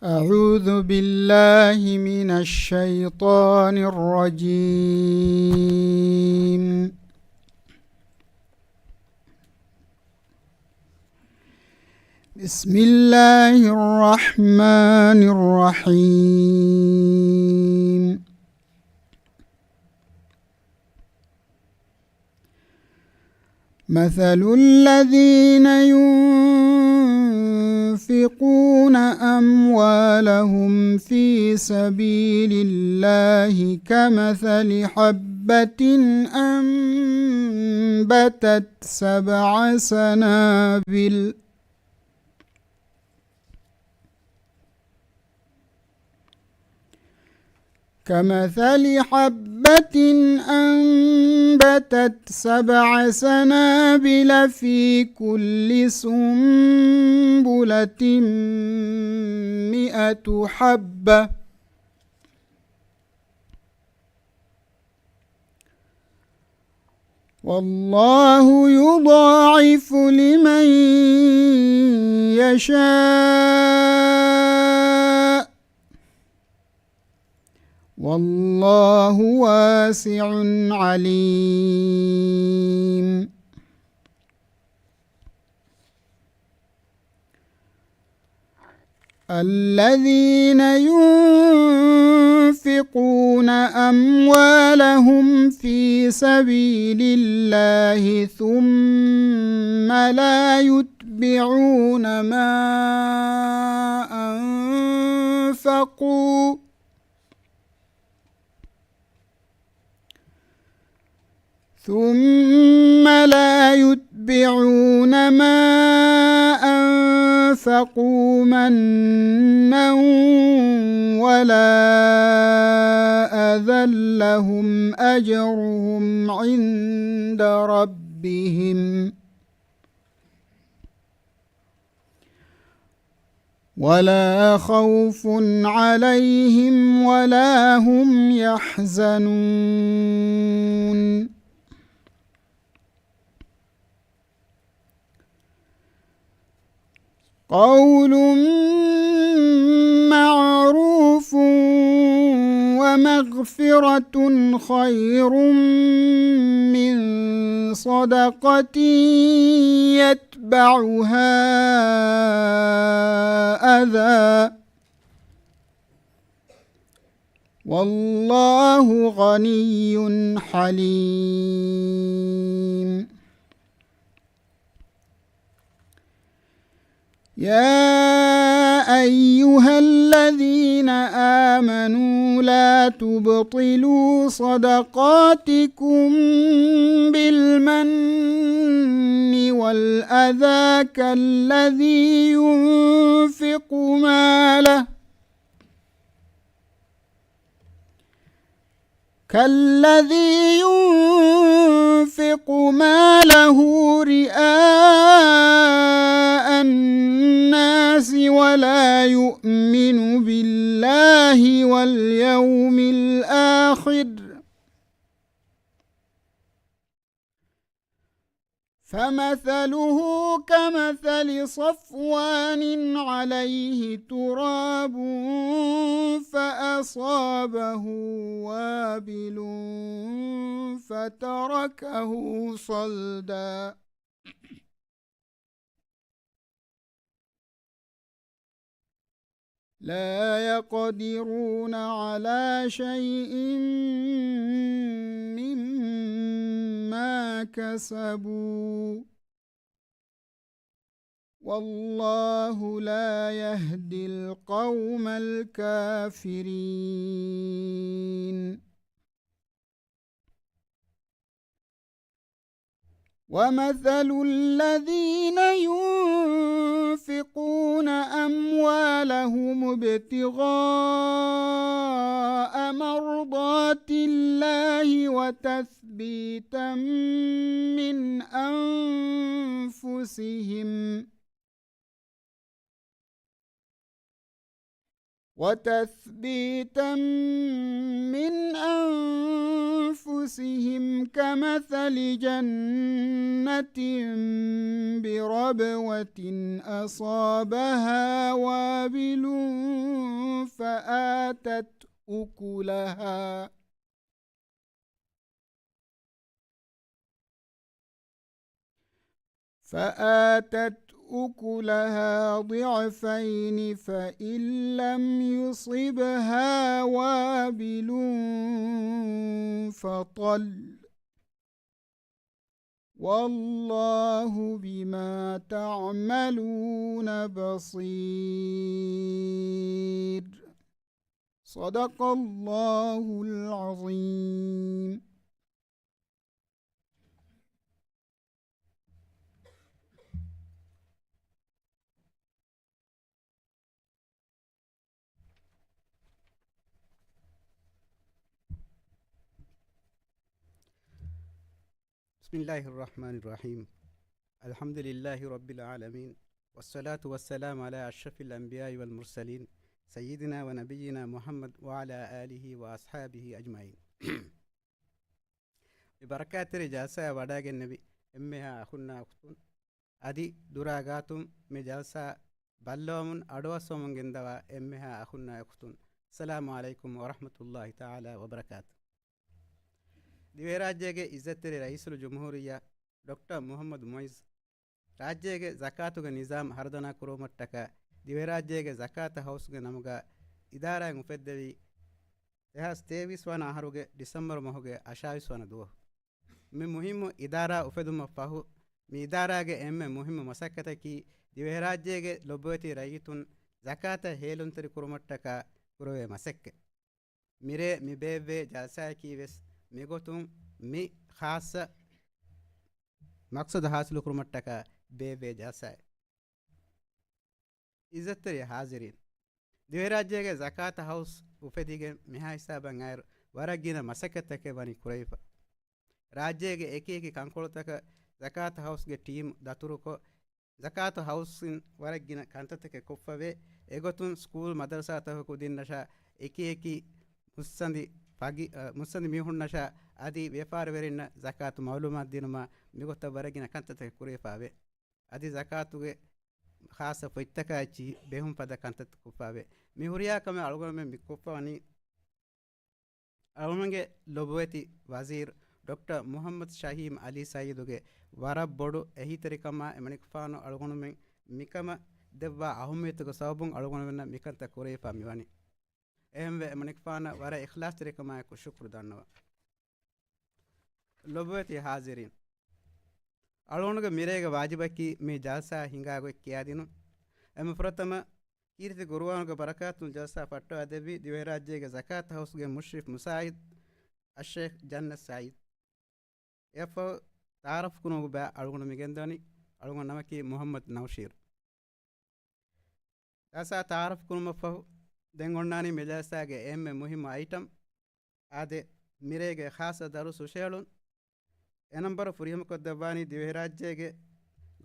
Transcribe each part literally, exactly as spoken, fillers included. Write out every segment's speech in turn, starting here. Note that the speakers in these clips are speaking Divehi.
أعوذ بالله من الشيطان الرجيم. بسم الله الرحمن الرحيم. مثل الذين ينفقون أموالهم في سبيل الله كمثل حبة أنبتت سبع سنابل، كمثل حبة أنبتت سبع سنابل في كل سنبلة مئة حبة، والله يضاعف لمن يشاء، والله واسع عليم. الذين ينفقون أموالهم في سبيل الله ثم لا يتبعون ما أنفقوا ثم لا يتبعون ما أنفقوا منا ولا أذى لهم أجرهم عند ربهم ولا خوف عليهم ولا هم يحزنون. قول معروف ومغفرة خير من صدقة يتبعها أذى، والله غني حليم. يا أيها الذين آمنوا لا تبطلوا صدقاتكم بالمن والأذى كالذي ينفق ماله كالذي ينفق ماله رئاء الناس ولا يؤمن بالله واليوم الآخر، فمثله كمثل صفوان عليه تراب فأصابه وابل فتركه صلدا. لا يقدرون على شيء مما كسبوا، والله لا يهدي القوم الكافرين. ومثل الذين ينفقون أموالهم ابتغاء مرضات الله وتثبيتا من أنفسهم وتثبيتا من أنفسهم كمثل جنة بربوة أصابها وابل فآتت أكلها فآتت أكلها ضعفين فإن لم يصبها وابل فطل والله بما تعملون بصير. صدق الله العظيم. بسم الله الرحمن الرحيم. الحمد لله رب العالمين. والصلاة والسلام على أشرف الأنبياء والمرسلين سيدنا ونبينا محمد وعلى آله وأصحابه أجمعين. މި ބަރަކާތްތެރި ޖަލްސާއަށް ވަޑައިގެންނެވި އެންމެހާ އަޚުންނާ އުޚްތުން، އަދި ދުރާ ގާތުން މި ޖަލްސާ ބައްލަވަމުން އަޑުއައްސަވަމުން ގެންދަވާ އެންމެހާ އަޚުންނާ އުޚްތުން، އައްސަލާމު ޢަލައިކުމް ވަރަޙްމަތުﷲި ތަޢާލާ ވަބަރަކާތު. ދިވެހިރާއްޖޭގެ އިއްޒަތްތެރި ރައީސުލްޖުމްހޫރިއްޔާ ޑޮކްޓަރ މުޙައްމަދު މުޢިއްޒު، ރާއްޖޭގެ ޒަކާތުގެ ނިޒާމް ހަރުދަނާ ކުރުވުމަށްޓަކާ ދިވެހިރާއްޖޭގެ ޒަކާތު ހައުސްގެ ނަމުގަ އިދާރާއެއް އުފެއްދެވީ، ދެހާސް ތޭވީސް ވަނަ އަހަރުގެ ޑިސެމްބަރު މަހުގެ އަށާވީސް ވަނަ ދުވަހު. މި މުހިއްމު އިދާރާ އުފެދުމަށް ފަހު، މި އިދާރާގެ އެންމެ މުހިއްމު މަސައްކަތަކީ، ދިވެހިރާއްޖޭގެ ލޮބުވެތި ރައްޔިތުން ޒަކާތަށް ހޭލުންތެރި ކުރުމަށްޓަކާ ކުރެވޭ މަސައްކަތް. މިރޭ މި ބޭއްވޭ ޖަލްސާއަކީ ވެސް މިގޮތުން މި ޚާއްޞަ މަޤްޞަދު ޙާޞިލު ކުރުމަށްޓަކާ ބޭއްވޭ ޖަލްސާއެއް. އިއްޒަތްތެރި ޙާޟިރީން، ދިވެހިރާއްޖޭގެ ޒަކާތު ހައުސް އުފެދިގެން މިހާ ހިސާބަށް އައިރު، ވަރަށް ގިނަ މަސައްކަތްތަކެއް ވަނީ ކުރެވިފަ. ރާއްޖޭގެ އެކި އެކި ކަންކޮޅުތަކަށް ޒަކާތު ހައުސްގެ ޓީމް ދަތުރުކޮށް، ޒަކާތު ހައުސްއިން ވަރަށް ގިނަ ކަންތައްތަކެއް ކޮށްފަވޭ. އެގޮތުން ސްކޫލް މަދަރުސާތަކުގެ ކުދިންނަށާ އެކި އެކި މުއްސަނދި ފަގި-، އަ، މުއްސަނދި މީހުންނަށާ އަދި ވިޔަފާރިވެރިންނަށް ޒަކާތު މަޢުލޫމާތު ދިނުމާ މިގޮތަށް ވަރަށް ގިނަ ކަންތައްތަކެއް ކުރެވިފަވޭ. އަދި ޒަކާތުގެ ޚާއްޞަ ފޮތްތަކާ އެއްޗިހި ބެހުން ފަދަ ކަންތައް ކޮށްފަވޭ. މި ހުރިހާ ކަމެއް އަޅުގަނޑުމެން މި ކޮށްފަވަނީ އަޅުގަނޑުގެ ލޮބުވެތި ވަޒީރު ޑޮކްޓަރ މުޙައްމަދު ޝަހީމް ޢަލީ ސަޢީދުގެ ވަރަށް ބޮޑު އެހީތެރިކަމާ އެމަނިކުފާނު އަޅުގަނޑުމެން މިކަމަށް ދެއްވާ އަހައްމިއްޔަތުގެ ސަބަބުން އަޅުގަނޑުމެންނަށް މިކަންތައް ކުރެވިފާ މިވަނީ. އެހެންވެ އެމަނިކުފާނަށް ވަރަށް އިޚްލާޞްތެރިކަމާއެކު ޝުކުރު ދަންނަވަން. ލޮބުވެތި ޙާޟިރީން، އަޅުގަނޑުގެ މިރޭގެ ވާޖިބަކީ މި ޖަލްސާ ހިނގާ ގޮތް ކިޔާދިނުން. އެންމެ ފުރަތަމަ ކީރިތި ގުރުއާނުގެ ބަރަކާތުން ޖަލްސާ ފައްޓަވާދެއްވި ދިވެހިރާއްޖޭގެ ޒަކާތު ހައުސްގެ މުޝްރިފް މުސާޢިދު އައްޝޭޚް ޖަންނަތް ސަޢީދު. އެއަށްފަހު ތަޢާރަފް ކުރުމުގެ ބައި އަޅުގަނޑު މިގެންދަވަނީ އަޅުގަނޑު ނަމަކީ މުޙައްމަދު ނައުޝީރު. ޖަލްސާ ތަޢާރަފް ކުރުމަށްފަހު ދެން އޮންނާނީ މި ޖަލްސާގެ އެންމެ މުހިއްމު އައިޓަމް. އާދެ، މިރޭގެ ޚާއްޞަ ދަރުސް ހުށަހެޅުން. އެނަން ބަރު ފުރިހަމަކޮށްދެއްވާނީ ދިވެހިރާއްޖޭގެ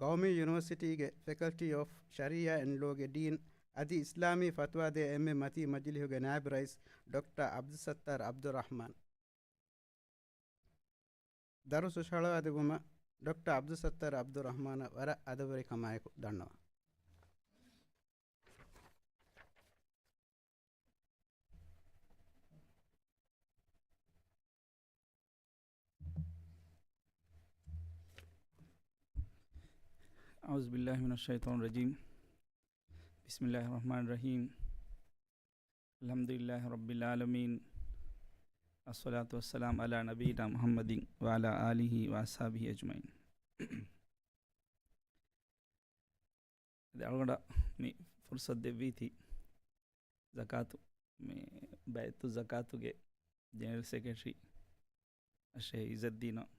ގައުމީ ޔުނިވަރސިޓީގެ ފެކަލްޓީ އޮފް ޝަރީޢާ އެންޑް ލޯގެ ޑީން އަދި އިސްލާމީ ފަތުވާދޭ އެންމެ މަތީ މަޖިލީހުގެ ނާއިބު ރައީސް ޑޮކްޓަރ ޢަބްދުއްސައްތާރު ޢަބްދުއްރަޙްމާން. ދަރުސް ހުށަހަޅަވާދެއްވުމަށް ޑޮކްޓަރ ޢަބްދުއްސައްތާރު ޢަބްދުއްރަޙްމާނަށް ވަރަށް އަދަބުވެރިކަމާއެކު ދަންނަވަން. أعوذ بالله من الشيطان الرجيم. بسم الله الرحمن الرحيم. الحمد لله رب العالمين. الصلاة والسلام على نبينا محمد وعلى آله وأصحابه أجمعين. އަޅުގަނޑަށް މި ފުރުޞަތު ދެއްވީތީ، ޒަކާތު، މި ބައިތުއްޒަކާތުގެ ޖެނެރަލް ސެކްރެޓަރީ އައްޝޭޚް އިއްޒައްދީނަށް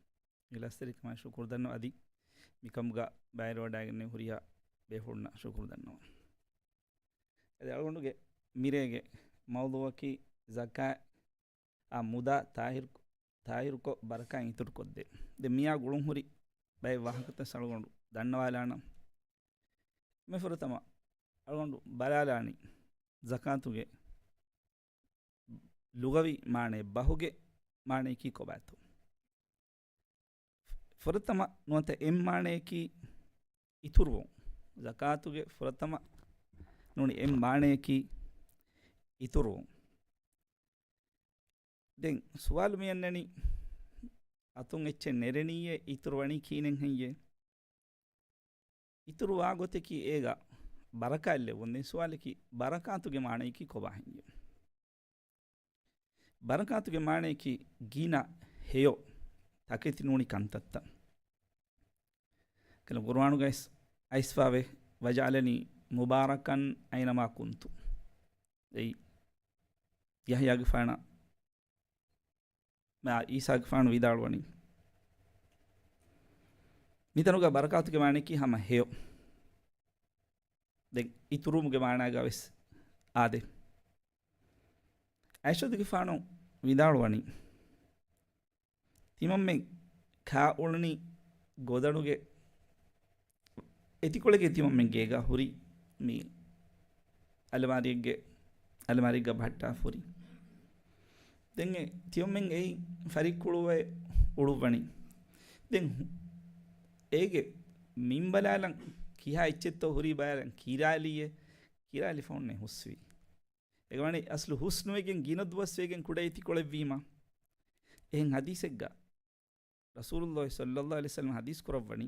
އިޚްލާޞްތެރިކަމާއެކު ޝުކުރު ދަންނަވަން. އަދި މިކަމުގަ ބައިވެރިވަޑައިގެންނެވި ހުރިހާ ބޭފުޅުންނަށް ޝުކުރު ދަންނަވަން. އަދި އަޅުގަނޑުގެ މިރޭގެ މައުޟޫޢަކީ ޒަކާތް އާ މުދާ ތާހިރު، ތާހިރުކޮށް ބަރަކާތް އިތުރުކޮށްދޭ. ދެން މިއާ ގުޅުންހުރި ބައެއް ވާހަކަތައް އަޅުގަނޑު ދަންނަވާލާނަން. މި ފުރަތަމަ އަޅުގަނޑު ބަލާލާނީ ޒަކާތުގެ ލުޣަވީ މާނައެއް ބަހުގެ މާނަޔަކީ ކޮބާތޯ؟ ފުރަތަމަ ނުވަތަ އެއް މާނަޔަކީ އިތުރުވުން. ޒަކާތުގެ ފުރަތަމަ ނޫނީ އެއް މާނަޔަކީ އިތުރުވުން. ދެން ސުވާލު މިއަންނަނީ، އަތުން އެއްޗެއް ނެރެނީއޭ، އިތުރު ވަނީ ކިހިނެއް ހެއްޔޭ؟ އިތުރު ވާ ގޮތަކީ އޭގަ ބަރަކާތް ލެއްވުން. ދެން ސުވާލަކީ، ބަރަކާތުގެ މާނަޔަކީ ކޮބާ ހެއްޔޭ؟ ބަރަކާތުގެ މާނަޔަކީ ގިނަ ހެޔޮ ތަކެތި ނޫނީ ކަންތައްތައް. ކަލަ ޤުރުއާނުގައި އައިސްފާވެ، "وجعلني مباركا أينما كنت." އެއީ ޔަޙްޔާގެފާނަށް މާ އީސާގެފާނު ވިދާޅުވަނީ. މިތަނުގަ ބަރަކާތުގެ މާނަޔަކީ ހަމަ ހެޔޮ. ދެން އިތުރުވުމުގެ މާނާގަ ވެސް އާދެ. އައިޝަތުގެފާނު ވިދާޅުވަނީ، ތިމަންމެން ކާ އުޅުނީ ގޮދަނުގެ އެތިކޮޅެއްގެ ތިމަންމެން ގޭގަ ހުރި މި އަލަމާރިއެއްގެ، އަލަމާރިއެއްގަ ބަހައްޓާފަ ހުރި. ދެން އެ ތިމަންމެން އެއީ ފަރިއްކުޅުވެ އުޅުއްވަނީ. ދެން އޭގެ މިން ބަލާލަން ކިހާ އެއްޗެއްތޯ ހުރީ ބަލާލަން ކިރާލީއޭ، ކިރާލި ފަހުންނޭ ހުސްވީ. އެގަވަނީ އަސްލު ހުސްނުވެގެން ގިނަ ދުވަސްވެގެން ކުޑަ އެތިކޮޅެއްވީމަ. އެހެން ޙަދީޘެއްގަ ރަސޫލުﷲ ޞައްލަﷲ ޢަލައިހި ވަސައްލަމަ ޙަދީޘް ކުރައްވަނީ،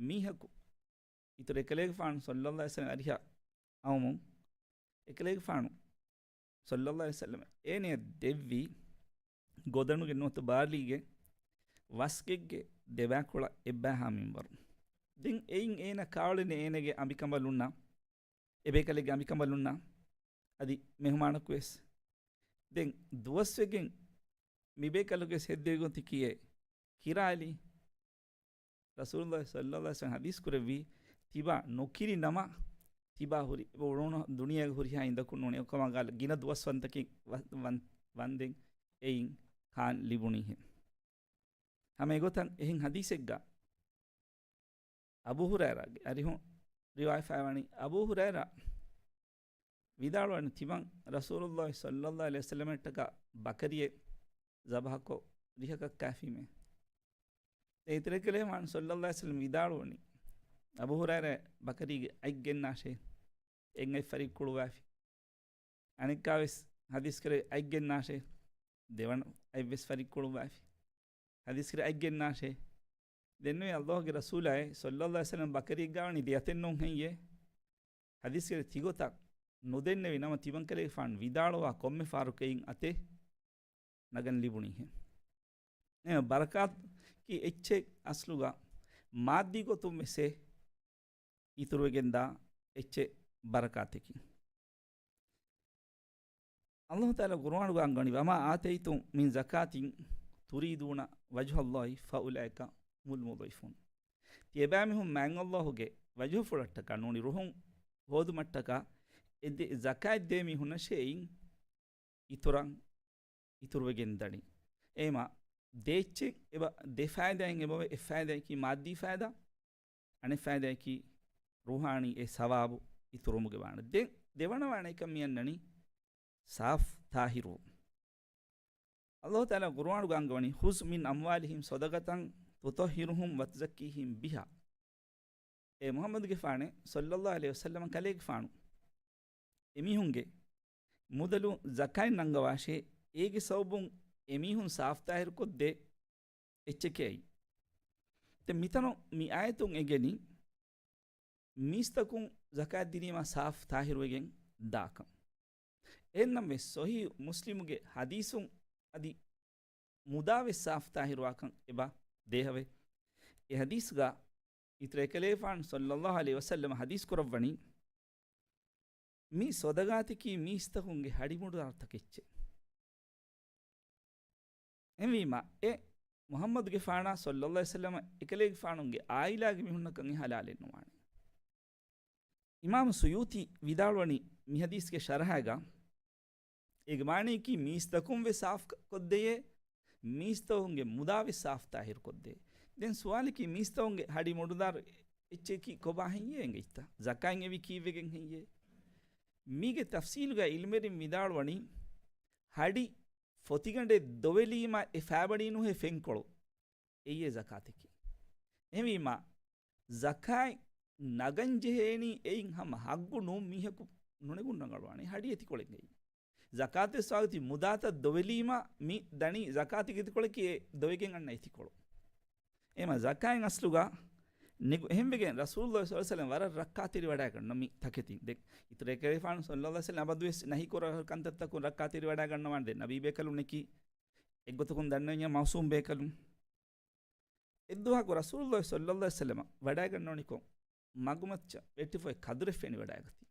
މީހަކު އިތުރު އެކަލޭގެފާނު ޞައްލަﷲ ޢަލައިހި ވަސައްލަމަ އަރިހަށް އައުމުން، އެކަލޭގެފާނު ޞައްލަﷲ ޢަލައިހި ވަސައްލަމަ އޭނަޔަށް ދެއްވީ ގޮދަނުގެ ނުވަތަ ބާރީގެ ވަސްގެއްގެ ދެބާކޮޅަށް އެއްބައިހާ މިންވަރު. ދެން އެއިން އޭނަ ކާއުޅެނީ އޭނަގެ އަނބިކަނބަލުންނާ، އެބޭކަލެއްގެ އަނބިކަނބަލުންނާ އަދި މެހުމާނަކު ވެސް. ދެން ދުވަސްވެގެން މިބޭކަލަކު ވެސް ހެއްދެވިގޮތަކީ ކިރާލީ. ރަސޫލުﷲ ޞައްލަﷲ ޢަލައިހި ވަސައްލަމަ ޙަދީޘް ކުރެއްވީ، ތިބާ ނުކިރި ނަމަ، ތިބާ ހުރި އުޅުނު ދުނިޔޭގެ ހުރިހާ އިންދަކުން ނޫނީ އެކަމާ ގާ ގިނަ ދުވަސްވަންތަކެއް ވަ-، ވަން-، ވަންދެން އެއިން ކާން ލިބުނީހެން. ހަމަ އެގޮތަށް އެހެން ޙަދީޘެއްގަ އަބޫ ހުރައިރާގެ އަރިހުން ރިވާޔަތްވާނީ، އަބޫ ހުރައިރާ ވިދާޅުވަނީ، ތިމަން ރަސޫލުﷲ ޞައްލަﷲ ޢަލައިހި ވަސައްލަމައަށްޓަކާ ބަކަރިއެއް ޒަބަޙަކޮށް ރިހަކަށް ކާފީމޭ. އެ އިތުރެކަލޭ މާން ޞައްލަﷲ ޢަލައިހި ވަސައްލަމަ ވިދާޅުވަނީ، އަބޫ ހުރައިރާ ބަކަރީގެ އަތް ގެންނާށޭ. އެއް އަތް ފަރިއްކުޅުވާފި. އަނެއްކާވެސް ޙަދީޘް ކުރެއްވި އަތް ގެންނާށޭ. ދެވަނަ އަތްވެސް ފަރިއްކުޅުވާފި. ޙަދީޘް ކުރެއްވި އަތް ގެންނާށޭ. ދެންނެވި ﷲގެ ރަސޫލާއޭ ޞައްލަﷲ ޢަލައިހި ވަސައްލަމަ ބަކަރީގާ ވަނީ ދެ އަތެއް ނޫން ހެއްޔޭ؟ ޙަދީޘް ކުރެއްވި ތިގޮތަށް ނުދެންނެވި ނަމަ ތިމަންކަލޭގެފާނު ވިދާޅުވާ ކޮންމެ ފަހަރަކު އެއިން އަތެއް ނަގަން ލިބުނީހެން. އެ ބަރަކާތަކީ އެއްޗެއް އަސްލުގަ މާއްދީ ގޮތުން ވެސް އިތުރުވެގެންދާ އެއްޗެއް ބަރަކާތަކީ. ﷲ ތަޢާލާ ޤުރުއާނުގަ އަންގަނީ، "وما آتيتم من زكاة تريدون وجه الله فأولئك هم المضعفون." ތިޔަބައިމީހުން މާތް ﷲގެ ވަޖުހުފުޅަށްޓަކާ ނޫނީ ރުހުން ހޯދުމަށްޓަކާ އެ ދެ-، ޒަކާތް ދޭ މީހުންނަށޭ އެއިން އިތުރަށް އިތުރުވެގެން ދަނީ. އޭމާ ދޭއްޗެއް އެބަ ދެ ފައިދާއިން އެބަވޭ، އެއް ފައިދާއަކީ މާއްދީ ފައިދާ، އަނެއް ފައިދާއަކީ ރޫޙާނީ އެ ސަވާބު އިތުރުވުމުގެ ވާނެ. ދެ-، ދެވަނަ ވާނެ އެކަން މިއަންނަނީ ސާފް ތާހިރު. ﷲ ތަޢާލާ ޤުރުއާނުގަ އަންގަވަނީ، "خذ من أموالهم صدقة تطهرهم وتزكيهم بها." އޭ މުޙައްމަދުގެފާނޭ ޞައްލަﷲ ޢަލައިހި ވަސައްލަމަ ކަލޭގެފާނު އެމީހުންގެ މުދަލު ޒަކާތް ނަންގަވާށޭ، އޭގެ ސަބަބުން އެމީހުން ސާފްތާހިރުކޮށްދޭ އެއްޗެކޭ އެއީ. ދެން މިތަނު މި އާޔަތުން އެނގެނީ މީސްތަކުން ޒަކާތް ދިނީމާ ސާފް ތާހިރުވެގެން ދާކަން. އެހެންނަމަވެސް ޞަޙީޙު މުސްލިމުގެ ޙަދީޘުން އަދި މުދާވެސް ސާފް ތާހިރުވާކަން އެބަ ދޭހަވެ. އެ ޙަދީޘްގަ އިތުރު އެކަލޭގެފާނު ޞައްލަﷲ ޢަލައިހި ވަސައްލަމަ ޙަދީޘް ކުރައްވަނީ، މި ޞަދަޤާތަކީ މީސްތަކުންގެ ހަޑި މުޑުދާރު ތަކެއްޗެއް. އެހެންވީމާ، އެ މުޙައްމަދުގެފާނާ ޞައްލަﷲ ޢަލައިހި ވަސައްލަމަ އެކަލޭގެފާނުގެ ޢާއިލާގެ މީހުންނަކަށް އެ ޙަލާލެއް ނުވާނެ. އިމާމު ސުޔޫޠީ ވިދާޅުވަނީ މި ޙަދީޘްގެ ޝަރަޙާގަ، އޭގެ މާނަޔަކީ މީސްތަކުން ވެސް ސާފް ކޮށްދެޔޭ، މީސްތަކުންގެ މުދާ ވެސް ސާފް ތާހިރު ކޮށްދޭ. ދެން ސުވާލަކީ މީސްތަކުންގެ ހަޑި މުޑުދާރު އެއްޗެކީ ކޮބާ ހެއްޔޭ އެނގިއްތަ؟ ޒަކާތް އެވީ ކީއްވެގެން ހެއްޔޭ؟ މީގެ ތަފްސީލުގަ ޢިލްމުވެރިން ވިދާޅުވަނީ، ހަޑި ފޮތިގަނޑެއް ދޮވެލީމަ އެ ފައިބަނީ ނުހޭ ފެންކޮޅު. އެއީ ޒަކާތަކީ. އެހެންވީމާ، ޒަކާތް ނަގަން ޖެހޭނީ އެއިން ހަމަ ހައްގު ނޫން މީހަކު ނުނެގުން ރަނގަޅުވާނެ. ހަޑި އެތިކޮޅެއްގައި. ޒަކާތެއް ސާގަތި މުދާތައް ދޮވެލީމަ މި ދަނީ ޒަކާތެއްގެ އެތިކޮޅަކީ އެ ދޮވެގެން އަންނަ އެތިކޮޅު. އެމަ ޒަކާތް އަސްލުގަ ނެގު އެހެންވެގެން ރަސޫލުﷲ ޞައްލަﷲު ޢަލައިހި ވަސައްލަމަ ވަރަށް ރައްކާތެރި ވަޑައިގަންނަ މި ތަކެތިން. ދެން އިތުރެކޭފާނު ޞައްލަﷲު ޢަލައިހި ވަސައްލަމަ އަބަދުވެސް ނަހީ ކުރާ ކަންތައްތަކުން ރައްކާތެރި ވަޑައިގަންނަވާނެ. ދެން ނަބީ ބޭކަލުންނަކީ އެއްގޮތަކުން ދަންނަވަންޏާ މައުޞޫމް ބޭކަލުން. އެއްދުވަހަކު ރަސޫލުﷲ ޞައްލަﷲު ޢަލައިހި ވަސައްލަމަ ވަޑައިގަންނަވަނިކޮށް، މަގުމައްޗަށް ވެއްޓިފޮތް ކަދުރެއް ފެނިވަޑައިގަތީ.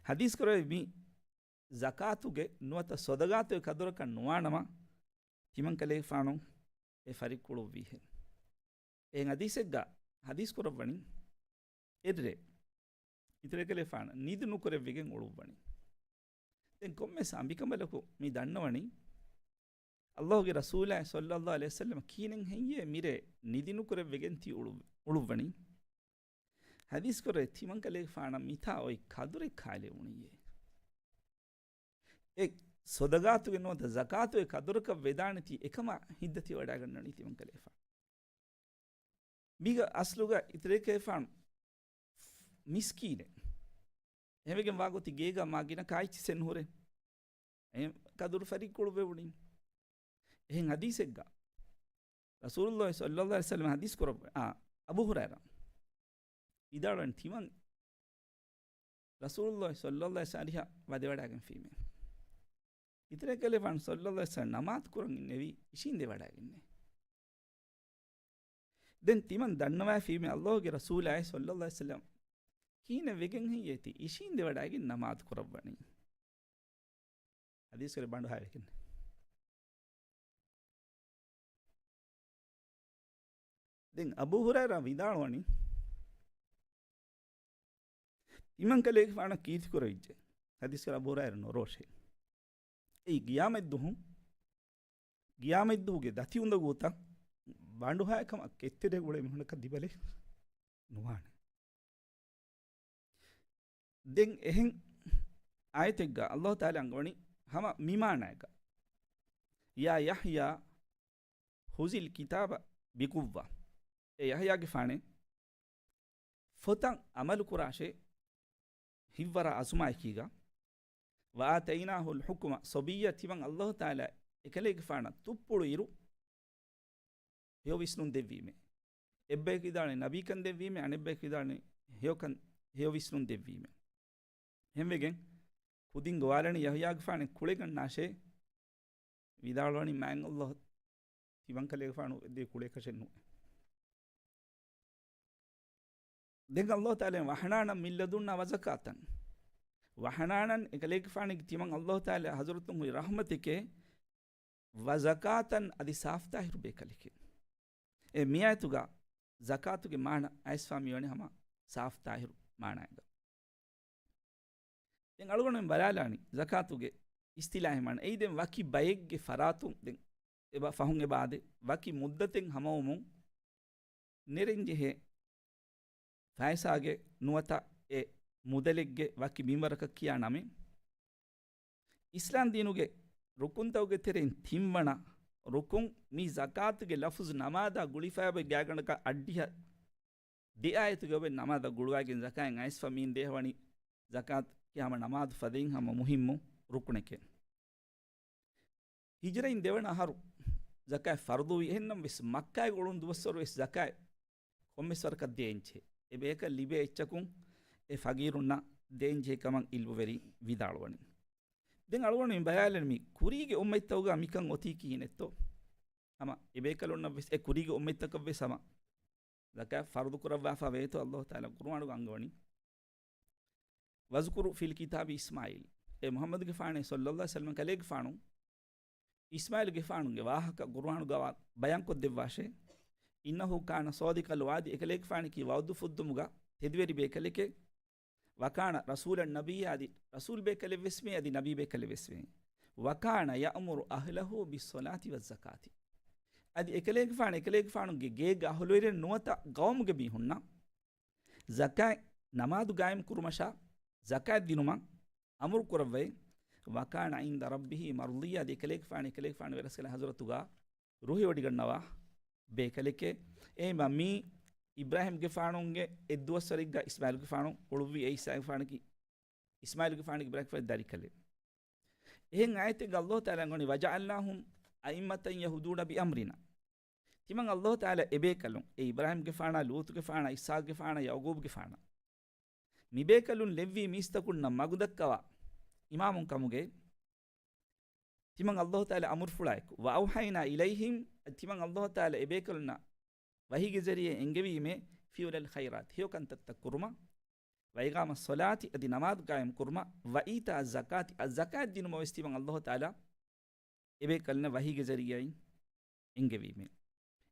ޙަދީޘް ކުރެވޭ މި ޒަކާތުގެ ނުވަތަ ޞަދަޤާތުގެ ކަދުރަކަށް ނުވާނަމަ، ތިމަންކަލޭގެފާނު އެ ފަރިއްކުޅުއްވީހެއް. އެހެން ޙަދީޘެއްގަ ޙަދީޘް ކުރައްވަނީ، އެއްރޭ އިތުރެކޭފާނު ނިދި ނުކުރެވިގެން އުޅުއްވަނީ. ދެން ކޮންމެސް އަނބިކަނބަލަކު މި ދަންނަވަނީ، ﷲގެ ރަސޫލާއި ޞައްލަﷲު ޢަލައިހި ވަސައްލަމަ ކީނެއް ހެއްޔޭ މިރޭ ނިދި ނުކުރެވިގެން ތި އުޅު-، އުޅުއްވަނީ؟ ޙަދީޘް ކުރޭ ތިމަންކަލޭގެފާނަށް މިތާ އޮތް ކަދުރެއް ކާލެވުނީއޭ. އެ ޞަދަޤާތުގެ ނުވަތަ ޒަކާތުގެ ކަދުރަކަށް ވެދާނެތީ އެކަމާ ހިތްދަތިވަޑައިގަންނަނީ ތިމަންކަލޭގެފާނު. މީގަ އަސްލުގަ އިތުރެކޭފާނު މިސްކީނެއް. އެހެންވެގެން ވާގޮތި ގޭގަ މާ ގިނަ ކާއެއްޗިސް އެއްނުހުރޭ. އެ ކަދުރު ފަރިއްކުޅުވެވުނީ. އެހެން ޙަދީޘެއްގަ ރަސޫލުﷲ ޞައްލަﷲު ޢަލައިހި ވަސައްލަމަ ޙަދީޘް ކުރައްވަ، އާ، އަބޫ ހުރައިރާ ވިދާޅުވަނީ ތިމަން ރަސޫލުﷲ ޞައްލަﷲު ޢަލައިހި ވަސައްލަމަ ވަދެވަޑައިގެންފީމޭ. އިތުރެކޭފާނު ޞައްލަﷲު ޢަލައިހި ވަސައްލަމަ ނަމާދު ކުރަން އިންނެވީ އިށީނދެވަޑައިގެންނޭ. ދެން ތިމަން ދަންނަވައިފީމޭ ﷲގެ ރަސޫލާއި ޞައްލަﷲު ޢަލައިހި ވަސައްލަމަ ކީނެއް ވެގެން ހެއްޔޭތި އިށީނދެވަޑައިގެން ނަމާދު ކުރައްވަނީ. ޙަދީޘް ކުރެ ބަނޑުހައިވެގެން. ދެން އަބޫ ހުރައިރާ ވިދާޅުވަނީ، ތިމަންކަލޭގެފާނަށް ކީރިތި ކުރެވިއްޖެ. ޙަދީޘް ކުރެ އަބޫ ހުރައިރާ ނުރޯށޭ. އެއީ ޤިޔާމަތްދުހު، ޤިޔާމަތްދުހުގެ ދަތި އުނދަގޫތައް ބަނޑުހައި ކަމަށް ކެތްތެރޭގަ އުޅޭ މީހުންނަކަށް ދިބަލެއް ނުވާނެ. ދެން އެހެން އާޔަތެއްގަ ﷲ ތަޢާލާ އަންގަވަނީ ހަމަ މި މާނައިގަ، يا يحيى خذ الكتاب بقوة. އޭ ޔަޙްޔާގެފާނޭ، ފޮތަށް ޢަމަލު ކުރާށޭ، ހިތްވަރާ އަޒުމާއެކީގަ. وآتيناه الحكم صبيا، ތިމަން ﷲ ތަޢާލާ އެކަލޭގެފާނަށް ތުއްޕުޅު އިރު ހެޔޮ ވިސްނުން ދެއްވީމޭ. އެއްބަޔަކު ވިދާޅުވީ ނަބީކަން ދެއްވީމޭ، އަނެއްބަޔަކު ވިދާޅުވީ ހެޔޮކަން، ހެޔޮ ވިސްނުން ދެއްވީމޭ. ހެންވެގެން ކުދިން ގޮވާލަނީ ޔަޙްޔާގެފާނެއް ކުޅެގަންނާށޭ، ވިދާޅުވަނީ މާތް ﷲ ތިމަންކަލޭގެފާނު ދޭ ކުޅޭކަށެއް ނުވޭ. ދެން ﷲ ތަޢާލާ وحنانا من لدنا وزكاة. وحنانا، އެކަލޭގެފާނެއްގެ ތިމަން ﷲ ތަޢާލާ ޙަޟްރަތުން ހުރި ރަޙްމަތެކޭ، وزكاة، އަދި ސާފްތާހިރު ބޭކަލެކޭ. އެ މިއާޔަތުގަ ޒަކާތުގެ މާނަ އައިސްފާ މިވަނީ ހަމަ ސާފްތާހިރު މާނައިގަ. ދެން އަޅުގަނޑުމެން ބަލާލާނީ ޒަކާތުގެ އިޞްޠިލާޙީ މާނަ. އެއީ ދެން ވަކި ބައެއްގެ ފަރާތުން ދެން އެބަ ފަހުން އެބަ އާދެ، ވަކި މުއްދަތެއް ހަމަވުމުން ނެރެންޖެހޭ ފައިސާގެ ނުވަތަ އެ މުދަލެއްގެ ވަކި މިންވަރަކަށް ކިޔާ ނަމެއް. އިސްލާމް ދީނުގެ ރުކުންތަކުގެ ތެރެއިން ތިންވަނަ ރުކުން، މި ޒަކާތުގެ ލަފުޒު ނަމާދާ ގުޅިފައި އޮތް ގާތްގަނޑަކަށް އަށްޑިހަ ދެ އާޔަތުގަ އޮތް ނަމާދަށް ގުޅުވައިގެން ޒަކާތް އައިސްފަ މީން ދޭހަވަނީ ޒަކާތު ކިޔާ ހަމަ ނަމާދު ފަދައިން ހަމަ މުހިއްމު ރުކުނެކޭ. ހިޖުރައިން ދެވަނަ އަހަރު ޒަކާތް ފަރުޟުވި. އެހެންނަމަވެސް މައްކާގަ އުޅުނު ދުވަސްވަރު ވެސް ޒަކާތް ކޮންމެސް ވަރަކަށް ދޭންޖެހޭ. އެ ބޭކަށް ލިބޭ އެއްޗަކުން އެ ފަގީރުންނަށް ދޭންޖެހޭ ކަމަށް ޢިލްމުވެރިން ވިދާޅުވަނީ. ދެން އަޅުގަނޑު މި ބަޔާލެން މި ކުރީގެ އުއްމަތްތަކުގަ މިކަން އޮތީ ކިހިނެއްތޯ؟ ހަމަ އެބޭކަލުންނަށްވެސް އެ ކުރީގެ އުއްމަތްތަކަށްވެސް ހަމަ ޒަކާތް ފަރުޟު ކުރައްވާފަ ވޭތޯ؟ ﷲ ތަޢާލާ ޤުރުއާނުގަ އަންގަވަނީ، واذكر في الكتاب إسماعيل. އޭ މުޙައްމަދުގެފާނޭ ޞައްލަﷲު ޢަލައިހި ވަސައްލަމަ، ކަލޭގެފާނު އިސްމާޢީލުގެފާނުގެ ވާހަކަ ޤުރުއާނުގަ ބަޔާންކޮށްދެއްވާށޭ. إنه كان صادق الوعد، އެކަލޭގެފާނަކީ ވަޢުދު ފުއްދުމުގަ ތެދުވެރި ބޭކަލެކޭ. وكان رسولا نبيا، އަދި ރަސޫލް ބޭކަލެއްވެސްމެ، އަދި ނަބީ ބޭކަލެއްވެސްމެ. وكان يأمر أهله بالصلاة والزكاة. އަދި އެކަލޭގެފާނު، އެކަލޭގެފާނުގެ ގޭގެ އަހުލުވެރިން ނުވަތަ ޤައުމުގެ މީހުންނަށް ޒަކާތް ނަމާދު ޤާއިމް ކުރުމަށާ ޒަކާތް ދިނުމަށް އަމުރު ކުރައްވައި، وكان عند ربه مرضيا، އަދި އެކަލޭގެފާނު، އެކަލޭގެފާނު ވެރަސްކަލާ ޙަޟްރަތުގަ ރުހިވޮޑިގަންނަވާ ބޭކަލެކޭ. އެހެންވީމަ މީ އިބްރާހީމްގެފާނުގެ އެއްދުވަސްވަރެއްގަ އިސްމާޢީލުގެފާނު އުޅުއްވި، އެ އިސްމާޢީލުގެފާނަކީ، އިސްމާޢީލުގެފާނުގެ އިބްރާހީމްގެފާނުގެ ދަރިކަލެއް. އެހެން އާޔަތެއްގަ ﷲ ތަޢާލާ އަންގަވަނީ، وجعلناهم أئمة يهدون بأمرنا. ތިމަން ﷲ ތަޢާލާ އެބޭކަލުން، އެ އިބްރާހީމްގެފާނާ، ލޫޠުގެފާނާ، އިސްޙާޤުގެފާނާ، ޔަޢުޤޫބުގެފާނާ، މިބޭކަލުން ލެއްވީ މީސްތަކުންނަށް މަގުދައްކަވާ އިމާމުން ކަމުގައި، ތިމަން ﷲ ތަޢާލާ އަމުރުފުޅާއެކު، وأوحينا إليهم، އަދި ތިމަން ﷲ ތަޢާލާ އެބޭކަލުންނަށް ވަޙީގެ ޒަރީޢާ އެންގެވީމޭ، فعل الخيرات، ހެޔޮ ކަންތައްތައް ކުރުމަށް، وإقام الصلاة، އަދި ނަމާދު ޤާއިމް ކުރުމަށް، وإيتاء الزكاة، އައްޒަކާތް ދިނުމަށް ވެސް ތިމަން ﷲ ތަޢާލާ އެބޭކަލުންނަށް ވަޙީގެ ޒަރީޢާއިން އެންގެވީމޭ.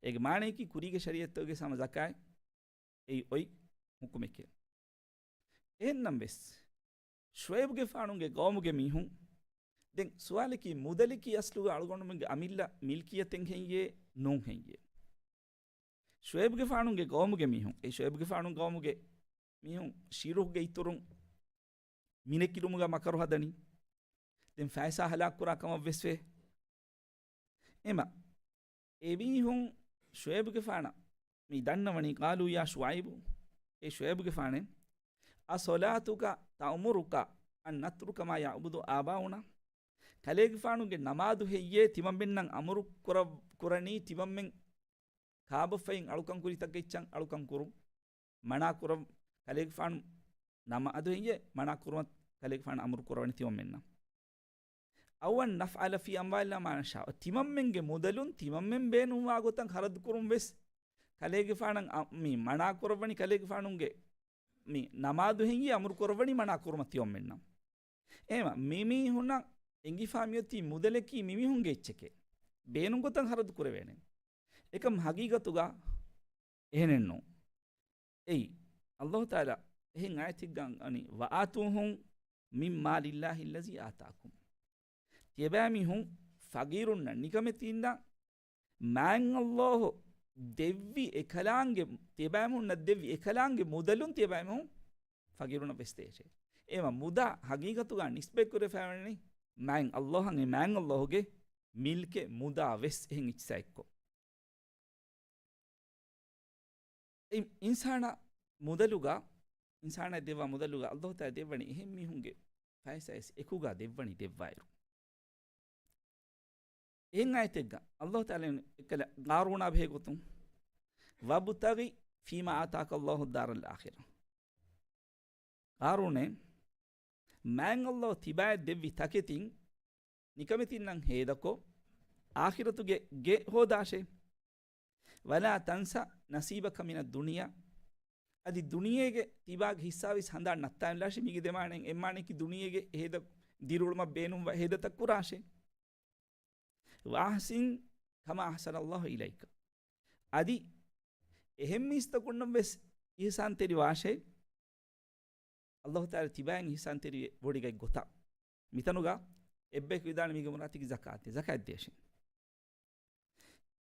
އޭގެ މާނަޔަކީ ކުރީގެ ޝަރީޢަތްތަކުގެ ހަމަ ޒަކާތް އެއީ އޮތް ޙުކުމެކޭ. އެހެންނަމަވެސް، ޝުޢައިބުގެފާނުގެ ޤައުމުގެ މީހުން، ދެން ސުވާލަކީ، މުދަލަކީ އަސްލުގަ އަޅުގަނޑުމެންގެ އަމިއްލަ މިލްކިއްޔަތެއް ހެއްޔޭ، ނޫން ހެއްޔޭ؟ ޝުޢައިބުގެފާނުގެ ޤައުމުގެ މީހުން، އެ ޝުޢައިބުގެފާނު ޤައުމުގެ މީހުން ޝިރުކުގެ އިތުރުން މިނެކިލުމުގަ މަކަރު ހަދަނީ. ދެން ފައިސާ ހަލާކުކުރާ ކަމަށް ވެސް ވޭ. އެމަ، އެމީހުން ޝުޢައިބުގެފާނަށް މި ދަންނަވަނީ، قالوا يا شعيب، އޭ ޝުޢައިބުގެފާނޭ، أصلاتك تأمرك أن نترك ما يعبد آباؤنا؟ ކަލޭގެފާނުގެ ނަމާދު ހެއްޔޭ ތިމަންމެންނަށް އަމުރު ކުރަ-، ކުރަނީ ތިމަންމެން ކާބަފައިން އަޅުކަން ކުރިތަކެއްޗަށް އަޅުކަން ކުރުން؟ މަނާ ކުރަން ކަލޭގެފާނު ނަމާދު ހެއްޔޭ މަނާ ކުރުމަށް ކަލޭގެފާނު އަމުރު ކުރަވަނީ ތިމަންމެންނަށް؟ أو أن نفعل في أموالنا ما نشاء. ތިމަންމެންގެ މުދަލުން ތިމަންމެން ބޭނުންވާ ގޮތަށް ޚަރަދު ކުރުން ވެސް ކަލޭގެފާނަށް އަ-، މި މަނާ ކުރައްވަނީ، ކަލޭގެފާނުގެ މި ނަމާދު ހެއްޔޭ އަމުރު ކުރައްވަނީ މަނާ ކުރުމަށް ތިމަންމެންނަށް. އެހެންވީމަ، މި މީހުންނަށް އެނގިފާ މިއޮތީ މުދަލަކީ މިމީހުންގެ އެއްޗެކޭ. ބޭނުން ގޮތަށް ޚަރަދު ކުރެވޭނެ. އެކަމް ހަގީގަތުގަ އެހެނެއްނޫން. އެއީ، ﷲ ތަޢާލާ އެހެން އާޔަތެއްގަ އަންގަވަނީ، وآتوهم من مال الله الذي آتاكم. ތިޔަބައިމީހުން ފަގީރުންނަށް، ނިކަމެތީންނަށް، މާތް ﷲ ދެއްވި އެކަލާނގެ، ތިޔަބައިމީހުންނަށް ދެއްވި އެކަލާނގެ މުދަލުން ތިޔަބައިމީހުން ފަގީރުންނަށް ވެސް ދޭށޭ. އެމަ މުދާ ހަގީގަތުގަ ނިސްބަތްކުރެވިފައިވަނީ މާތް ﷲ އަށް، އެ މާތް ﷲ ގެ މިލްކެއް މުދާ ވެސް އެހެން އިއްޗިސާ އެއްކޮށް. އި-، އިންސާނާ މުދަލުގަ، އިންސާނާ ދެއްވާ މުދަލުގަ ﷲ ތަޢާލާ ދެއްވަނީ އެހެން މީހުންގެ ފައިސާ އެސް އެކުގަ ދެއްވަނީ ދެއްވާއިރު. އެހެން އާޔަތެއްގަ ﷲ ތަޢާލާ އެކަލަ ޤާރޫނާ ބެހޭ ގޮތުން، وابتغ فيما آتاك الله الدار الآخرة. ޤާރޫނޭ، މާތް ﷲ ތިބާއަށް ދެއްވި ތަކެތިން ނިކަމެތިންނަށް ހޭދަކޮށް، އާޚިރަތުގެ ގެ ހޯދާށޭ. ولا تنس نصيبك من الدنيا. އަދި ދުނިޔޭގެ ތިބާގެ ހިއްސާވެސް ހަނދާން ނައްތާލާށޭ. މީގެ ދެމާނައެއް، އެއްމާނައަކީ ދުނިޔޭގެ ހޭދަ ދިރިއުޅުމަށް ބޭނުންވާ ހޭދަތައް ކުރާށޭ. وأحسن كما أحسن الله إليك. އަދި އެހެން މީސްތަކުންނަށް ވެސް އިޙްސާންތެރިވާށޭ، ﷲ ތަޢާލާ ތިބާއިން އިޙްސާންތެރިވެވޮޑިގަތް ގޮތަށް. މިތަނުގަ އެއްބަޔަކު ވިދާޅުވީ މީގެ މުރާދަކީ ޒަކާތޭ، ޒަކާތް ދޭށޭ.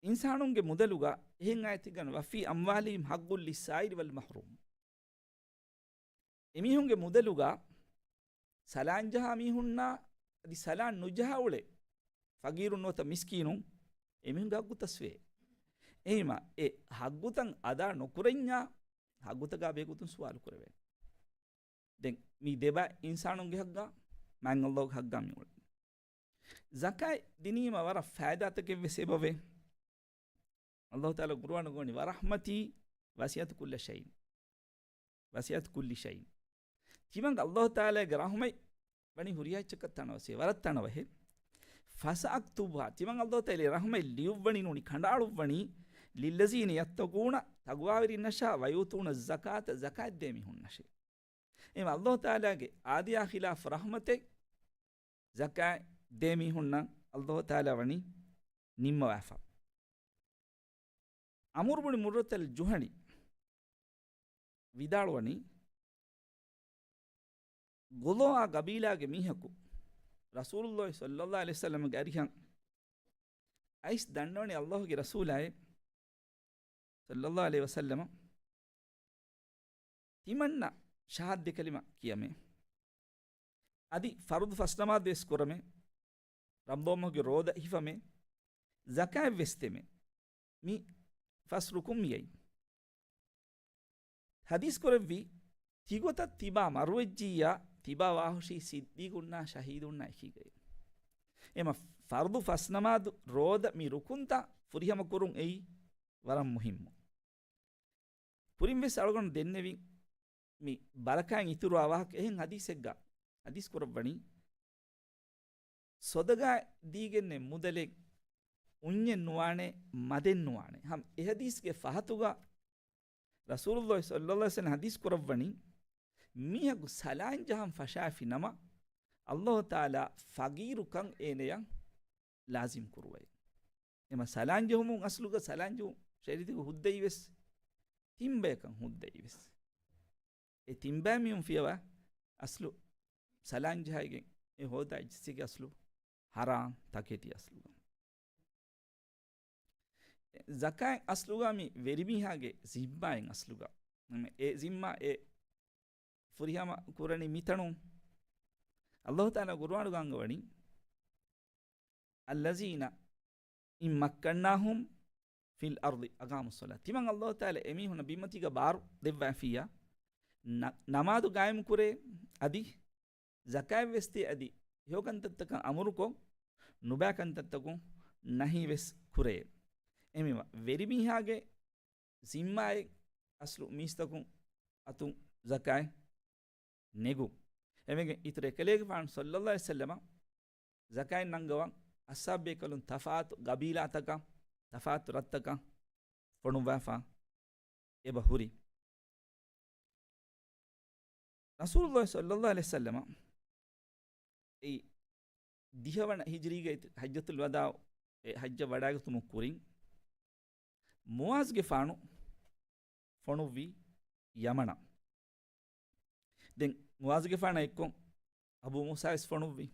އިންސާނުންގެ މުދަލުގަ އެހެން އާޔަތެއްގަ، وفي أموالهم حق للسائل والمحروم. އެމީހުންގެ މުދަލުގަ ސަލާން ޖަހާ މީހުންނާ އަދި ސަލާން ނުޖަހާ އުޅޭ ފަގީރުން ނުވަތަ މިސްކީނުން، އެމީހުންގެ ހައްގު ތަސްވޭ. އެހެންވީމަ، އެ ހައްގުތައް އަދާ ނުކުރަންޏާ ހައްގުތަކާ ބެހޭގޮތުން ސުވާލު ކުރެވޭނެ. ދެން މި ދެބަ އިންސާނުންގެ ހައްގާ، މާތް ﷲގެ ހައްގާ މި އުޅެނީ. ޒަކާތް ދިނީމަ ވަރަށް ފައިދާތަކެއް ވެސް އެބަވޭ. ﷲ ތަޢާލާ ޤުރުއާނުގަ ވަނީ، ورحمتي وسعت كل شيء. وسعت كل شيء. ތިމަން ﷲ ތަޢާލާގެ ރަޙުމަތް ވަނީ ހުރިހާ އެއްޗަކަށް ތަނަވަސްވޭ، ވަރަށް ތަނަވަހެއް. فسأكتبها، ތިމަން ﷲ ތަޢާލާ ރަޙުމަތް ލިޔުއްވަނީ ނޫނީ ކަނޑައަޅުއްވަނީ، للذين يتقون، ތަޤްވާވެރިންނަށާ، ويؤتون الزكاة، ޒަކާތް ދޭ މީހުންނަށޭ. އެހެން ﷲ ތަޢާލާގެ އާދަޔާ ޚިލާފު ރަޙްމަތެއް ޒަކާތް ދޭ މީހުންނަށް ﷲ ތަޢާލާ ވަނީ ނިންމަވާފަ. ޢަމްރު ބުނި މުއްރަތަލް ޖުހަނީ ވިދާޅުވަނީ، ގުޟާޢާ ޤަބީލާގެ މީހަކު ރަސޫލުﷲ ޞައްލަﷲ ޢަލައިހި ވަސައްލަމަގެ އަރިހަށް އައިސް ދަންނަވަނީ ﷲގެ ރަސޫލާއޭ ޞައްލަﷲ ޢަލައިހި ވަސައްލަމަ، ތިމަންނަ ޝަހާދަތް ކަލިމަ ކިޔަމޭ. އަދި ފަރުޟު ފަސް ނަމާދު ވެސް ކުރަމޭ، ރަމަޟާން މަހުގެ ރޯދަ ހިފަމޭ، ޒަކާތް ވެސް ދެމޭ. މި ފަސް ރުކުން މިއައީ. ޙަދީޘް ކުރެއްވީ، ތިގޮތަށް ތިބާ މަރުވެއްޖިއްޔާ، ތިބާ ވާހުށީ ސިއްދީޤުންނާ ޝަހީދުންނާ އެކީގައި. އެމަ ފަރުޟު ފަސް ނަމާދު، ރޯދަ، މި ރުކުންތައް ފުރިހަމަ ކުރުން އެއީ ވަރަށް މުހިއްމު. ކުރިން ވެސް އަޅުގަނޑު ދެންނެވިން މި ބަރަކާތް އިތުރުވާ ވާހަކަ. އެހެން ޙަދީޘެއްގަ ޙަދީޘް ކުރައްވަނީ، ޞަދަޤާތް ދީގެންނެއް މުދަލެއް އުންޏެއް ނުވާނެ، މަދެއް ނުވާނެ. ހަމަ އެ ޙަދީޘްގެ ފަހަތުގަ ރަސޫލުﷲ ޞައްލަﷲ ޢަލައިހި ވަސައްލަމަ ޙަދީޘް ކުރައްވަނީ، މީހަކު ސަލާން ޖަހަން ފަށާފި ނަމަ، ﷲ ތަޢާލާ ފަގީރުކަން އޭނަޔަށް ލާޒިމް ކުރުވައި. އެމަ ސަލާން ޖެހުމުން އަސްލުގަ ސަލާން ޖެހުން ޝަރީޢަތުގަ ހުއްދައިވެސް، ތިން ބަޔަކަށް ހުއްދައިވެސް. އެ ތިން ބައި މީހުން ފިޔަވާ އަސްލު ސަލާން ޖަހައިގެން އެ ހޯދާ އިޖްތިހާދީ އަސްލު ޙަރާމް ތަކެތި އަސްލުގަ. ޒަކާތް އަސްލުގަ މި ވެރިމީހާގެ ޒިންމާއިން އަސްލުގަ. އެ ޒިންމާ އެ ފުރިހަމަ ކުރަނީ މިތަނުން. ﷲ ތަޢާލާ ޤުރުއާނުގަ އަންގަވަނީ، الذين إن مكناهم في الأرض أقاموا الصلاة. ތިމަން ﷲ ތަޢާލާ އެމީހުންނަށް ބިންމަތީގަ ބާރު ދެއްވާފިއްޔާ، ނަ-، ނަމާދު ޤާއިމް ކުރޭ، އަދި ޒަކާތް ވެސް ދޭ، އަދި ހެޔޮ ކަންތައްތަކަށް އަމުރުކޮށް، ނުބައި ކަންތައްތަކުން ނަހީ ވެސް ކުރޭ. އެމީމަ ވެރިމީހާގެ ޒިންމާއެއް އަސްލު މީސްތަކުން އަތުން ޒަކާތް ނެގުން. އެމެގެ އިތުރު އެކަލޭގެފާނު ޞައްލަﷲ ޢަލައިހި ވަސައްލަމަ ޒަކާތް ނަންގަވަން އަޞްޙާބު ބޭކަލުން ތަފާތު ގަބީލާތަކަށް، ތަފާތު ރަށްތަކަށް ފޮނުއްވާފަ އެބަ ހުރި. ރަސޫލުﷲ ޞައްލަﷲ ޢަލައިހި ވަސައްލަމަ އެއީ ދިހަވަނަ ހިޖްރީގައި ޙައްޖަތުލް ވަދާޢު، އެ ޙައްޖަށް ވަޑައިގަތުމުގެ ކުރިން މުޢާޒުގެފާނު ފޮނުއްވީ ޔަމަނަށް. ދެން މުޢާޒުގެފާނާ އެއްކޮށް އަބޫ މޫސާވެސް ފޮނުއްވި.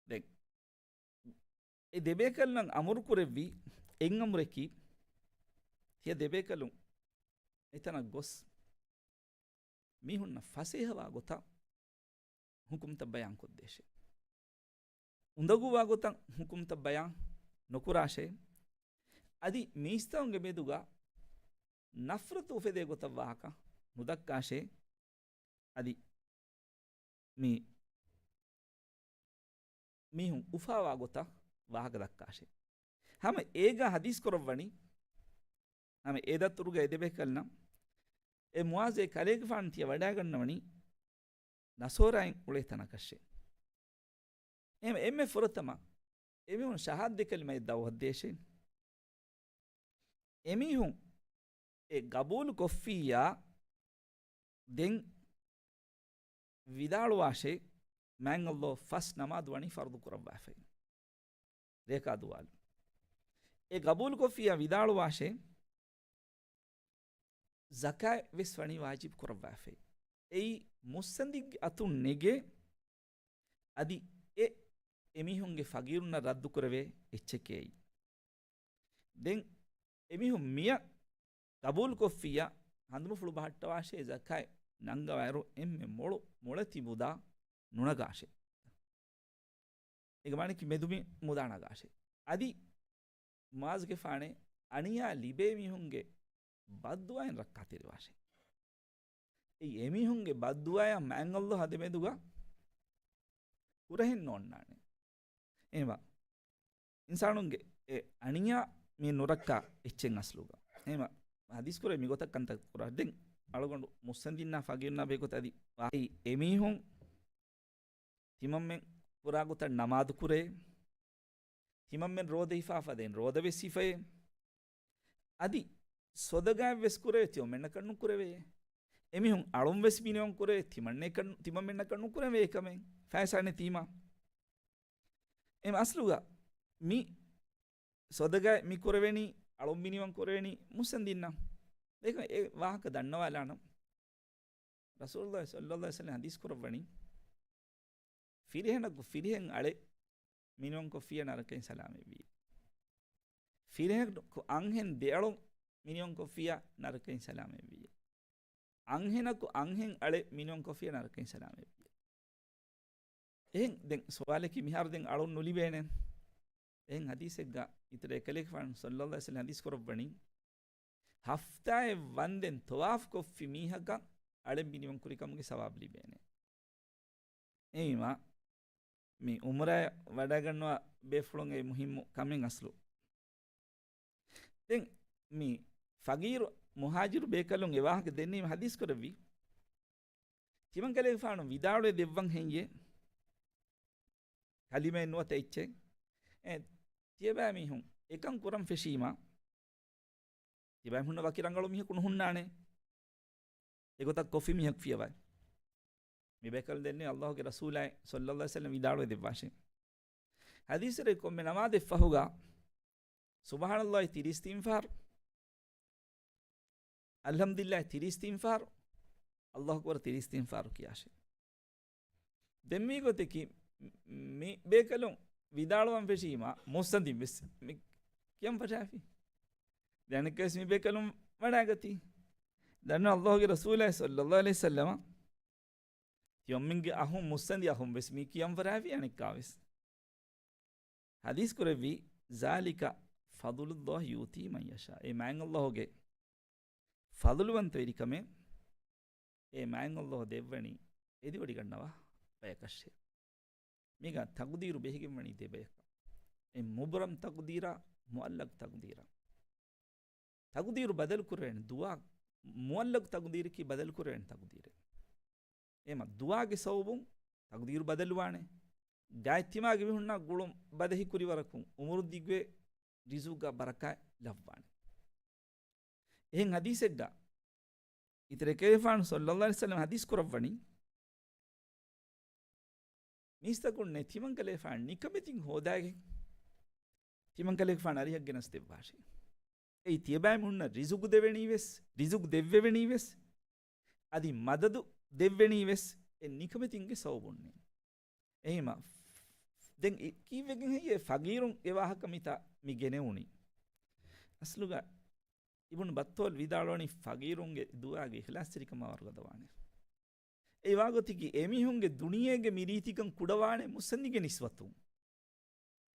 ދެން އެ ދެބޭކަލުންނަށް އަމުރު ކުރެއްވީ އެއް އަމުރަކީ، ތިޔަ ދެބޭކަލުން އެތަނަށް ގޮސް މީހުންނަށް ފަސޭހަވާ ގޮތަށް ޙުކުމްތައް ބަޔާން ކޮށްދޭށޭ. އުނދަގޫވާ ގޮތަށް ޙުކުމްތައް ބަޔާން ނުކުރާށޭ. އަދި މީސްތަކުންގެ މެދުގަ ނަފްރަތު އުފެދޭ ގޮތަށް ވާހަކަ ނުދައްކާށޭ. އަދި މި މީހުން އުފާވާ ގޮތަށް ވާހަކަ ދައްކާށޭ. ހަމަ އޭގަ ޙަދީޘް ކުރައްވަނީ، ހަމަ އެ ދަތުރުގަ އެ ދެބޭކަލުންނަށް އެ މުޢާޒޭ ކަލޭގެފާނު ތިޔަ ވަޑައިގަންނަވަނީ ނަޞާރާއިން އުޅޭ ތަނަކަށޭ. އެހެން އެންމެ ފުރަތަމަ އެމީހުން ޝަހާދަތް ކަލިމައެއް ދަޢުވަތް ދޭށޭ. އެމީހުން އެ ގަބޫލު ކޮށްފިއްޔާ، ދެން ވިދާޅުވާށޭ، މާތް ﷲ ފަސް ނަމާދު ވަނީ ފަރުޟު ކުރައްވާފައި. ރޭކާ ދުވާލު. އެ ގަބޫލު ކޮށްފިއްޔާ ވިދާޅުވާށޭ، ޒަކާތް ވެސް ވަނީ ވާޖިބު ކުރައްވާފައި. އެއީ މުއްސަނދިގެ އަތުން ނެގޭ، އަދި އެ އެމީހުންގެ ފަގީރުންނަށް ރައްދު ކުރެވޭ އެއްޗެކޭ. ދެން އެމީހުން މިއަށް ގަބޫލުކޮށްފިއްޔާ، ހަނދުމަފުޅު ބަހައްޓަވާށޭ، ޒަކާތް ނަންގަވާއިރު އެންމެ މޮޅު މޮޅެތި މުދާ ނުނަގާށޭ. އޭގެ މާނައަކީ މެދުމި މުދާ ނަގާށޭ. އަދި މުޢާޒުގެފާނޭ އަނިޔާ ލިބޭ މީހުންގެ ބައްދުޢާއިން ރައްކާތެރިވާށޭ. އެއީ އެމީހުންގެ ބައްދުޢާޔާ މާތް ﷲ އަދެމެދުގަ ކުރަހެއް ނޯންނާނެ. އެހެންވާ އިންސާނުންގެ އެ އަނިޔާ މި ނުރައްކާ އެއްޗެއް އަސްލުގަ. އެހެންވާ ޙަދީޘްކުރޭ މިގޮތަށް ކަންތައް ކުރާ. ދެން އަޅުގަނޑު މުއްސަނދިންނާ ފަގީރުންނާ ބެހޭގޮތަށް އަދި ވާ-، އެއީ އެމީހުން ތިމަންމެން ކުރާ ގޮތަށް ނަމާދު ކުރޭ، ތިމަންމެން ރޯދަ ހިފާފަ ދެން ރޯދަ ވެސް ހިފައޭ. އަދި ޞަދަޤާތް ވެސް ކުރޭ، ތިމަންމެންނަކަށް ނުކުރެވޭ. އެމީހުން އަޅުން ވެސް މިނިވަން ކުރޭ، ތިމަންނަކަށް، ތިމަންމެންނަކަށް ނުކުރެވޭ ކަމެއް ފައިސާ ނެތީމަ. އެމަ އަސްލުގަ މި ޞަދަޤާތް މި ކުރެވެނީ، އަޅުން މިނިވަން ކުރެވެނީ މުއްސަނދިންނަށް. އެކަމަ އެ ވާހަކަ ދަންނަވާލާނަން. ރަސޫލުﷲ ޞައްލަﷲ ޢަލައިހި ވަސައްލަމަ ޙަދީޘް ކުރައްވަނީ، ފިރިހެނަކު ފިރިހެން އަޅެއް މިނިވަންކޮށްފިއްޔާ ނަރަކައިން ސަލާމަތްވިއޭ. ފިރިހެނަކު އަންހެން ދެއަޅުން މިނިވަންކޮށްފިއްޔާ ނަރަކައިން ސަލާމަތްވިއޭ. އަންހެނަކު އަންހެން އަޅެއް މިނިވަންކޮށްފިއްޔާ ނަރަކައިން ސަލާމަތްވިއޭ. އެހެން ދެން ސުވާލަކީ މިހާރު ދެން އަޅުން ނުލިބޭނެ. އެހެން ޙަދީޘެއްގަ އިތުރަށް އެކަލޭގެފާނު ޞައްލައްލާހު ޢަލައިހި ވަސައްލަމަ ޙަދީޘް ކުރައްވަނީ، ހަފްތާއެއް ވަންދެން ޠަވާފު ކޮށްފި މީހަކަށް އަޅެން މިނިވަން ކުރި ކަމުގެ ސަވާބު ލިބޭނެ. އެހެންވީމާ، މި ޢުމްރާ ވަޑައިގަންނަވާ ބޭފުޅުންގެ މުހިއްމު ކަމެއް އަސްލު. ދެން މި ފަގީރު މުހާޖިރު ބޭކަލުން އެ ވާހަކަ ދެންނެވީމަ ޙަދީޘް ކުރެއްވީ، ތިމަންކަލޭގެފާނު ވިދާޅުވެ ދެއްވަން ހެއްޔޭ؟ ކަލިމައެއް ނުވަތަ އެއްޗެއް. އެ، ތިޔަބައިމީހުން އެކަން ކުރަން ފެށީމާ، ތިބާ ހުންނަ ވަކި ރަނގަޅު މީހަކު ނުހުންނާނެ. އެގޮތަށް ކޮށްފި މީހަކު ފިޔަވައި. މި ބޭކަލުން ދެންނެވީ ﷲ ގެ ރަސޫލާއި ޞައްލައްލާހު ޢަލައިހި ވަސައްލަމަ ވިދާޅުވެ ދެއްވާށޭ. ޙަދީޘް ކޮންމެ ނަމާދެއް ފަހުގަ ސުބްޙާނައްލާހި ތިރީސް ތިން ފަހަރު، އަލްޙަމްދުލިއްލާހި ތިރީސް ތިން ފަހަރު، ﷲ އަކްބަރު ތިރީސް ތިން ފަހަރު ކިޔާށޭ. ދެން މި ގޮތަކީ މި ބޭކަލުން ވިދާޅުވަން ފެށީމާ މުއްސަނދިން ވެސް މި ކިޔަން ފަށާފި. ދެން އަނެއްކާވެސް މި ބޭކަލުން ވަޑައިގަތީ. ދަންނަ ﷲ ގެ ރަސޫލާއި ޞައްލައްލާހު ޢަލައިހި ވަސައްލަމަ ތިޔޮމްމިންގެ އަހުން މުއްސަނދި އަހުން ވެސް މި ކިޔަން ފަށާފި އަނެއްކާވެސް. ޙަދީޘް ކުރެއްވީ، ޒާލިކަ ފަޟުލުﷲ ޔޫތީ މަން ޔަޝާ. އެ މާތް ﷲ ގެ ފަޟުލުވަންތަވެރިކަމެއް އެ މާތް ﷲ ދެއްވަނީ އެދިވޮޑިގަންނަވާ ބަޔަކަށޭ. މީގަ ތަޤުދީރު ބެހިގެންވަނީ ދެ ބަޔަކަށް. އެ މުބުރަމް ތަޤުދީރާ، މުޢައްލަޤް ތަޤުދީރާ. ތަޤުދީރު ބަދަލު ކުރެވޭނެ ދުޢާ، މުޢައްލަޤް ތަޤުދީރަކީ ބަދަލު ކުރެވޭނެ ތަޤުދީރެއް. އެމަ ދުޢާގެ ސަބަބުން ތަޤުދީރު ބަދަލުވާނެ. ގާތްތިމާގެ މީހުންނާ ގުޅުން ބަދަހި ކުރިވަރަކުން އުމުރު ދިގުވެ ރިޒުގަ ބަރަކާތް ލައްވާނެ. އެހެން ޙަދީޘެއްގަ އިތުރަށް އެކަލޭފާނު ޞައްލައްލާހު ޢަލައިހި ވަސައްލަމަ ޙަދީޘް ކުރައްވަނީ، މީސްތަކުންނޭ ތިމަންކަލޭފާނު ނިކަމެތިން ހޯދާގެން ތިމަންކަލޭފާނު އަރިހަށް ގެނަސް ދެއްވާށޭ. އެއީ ތިޔަބައިމީހުންނަށް ރިޒުގު ދެވެނީ ވެސް، ރިޒުގު ދެއްވެވެނީ ވެސް، އަދި މަދަދު ދެއްވެނީ ވެސް އެ ނިކަމެތިންގެ ސަބަބުންނޭ. އެހީމަ، ދެން އި-، ކީއްވެގެން ހެއްޔޭ ފަގީރުން އެ ވާހަކަ މިތާ މި ގެނެވުނީ؟ އަސްލުގަ އިބްނު ބައްޠާލް ވިދާޅުވަނީ ފަގީރުންގެ ދުޢާގެ އިޚްލާޞްތެރިކަމާ ވަރުގަދަވާނެ. އެ ވާގޮތަކީ އެމީހުންގެ ދުނިޔޭގެ މިރީތިކަން ކުޑަވާނެ މުއްސަނދިގެ ނިސްބަތުން.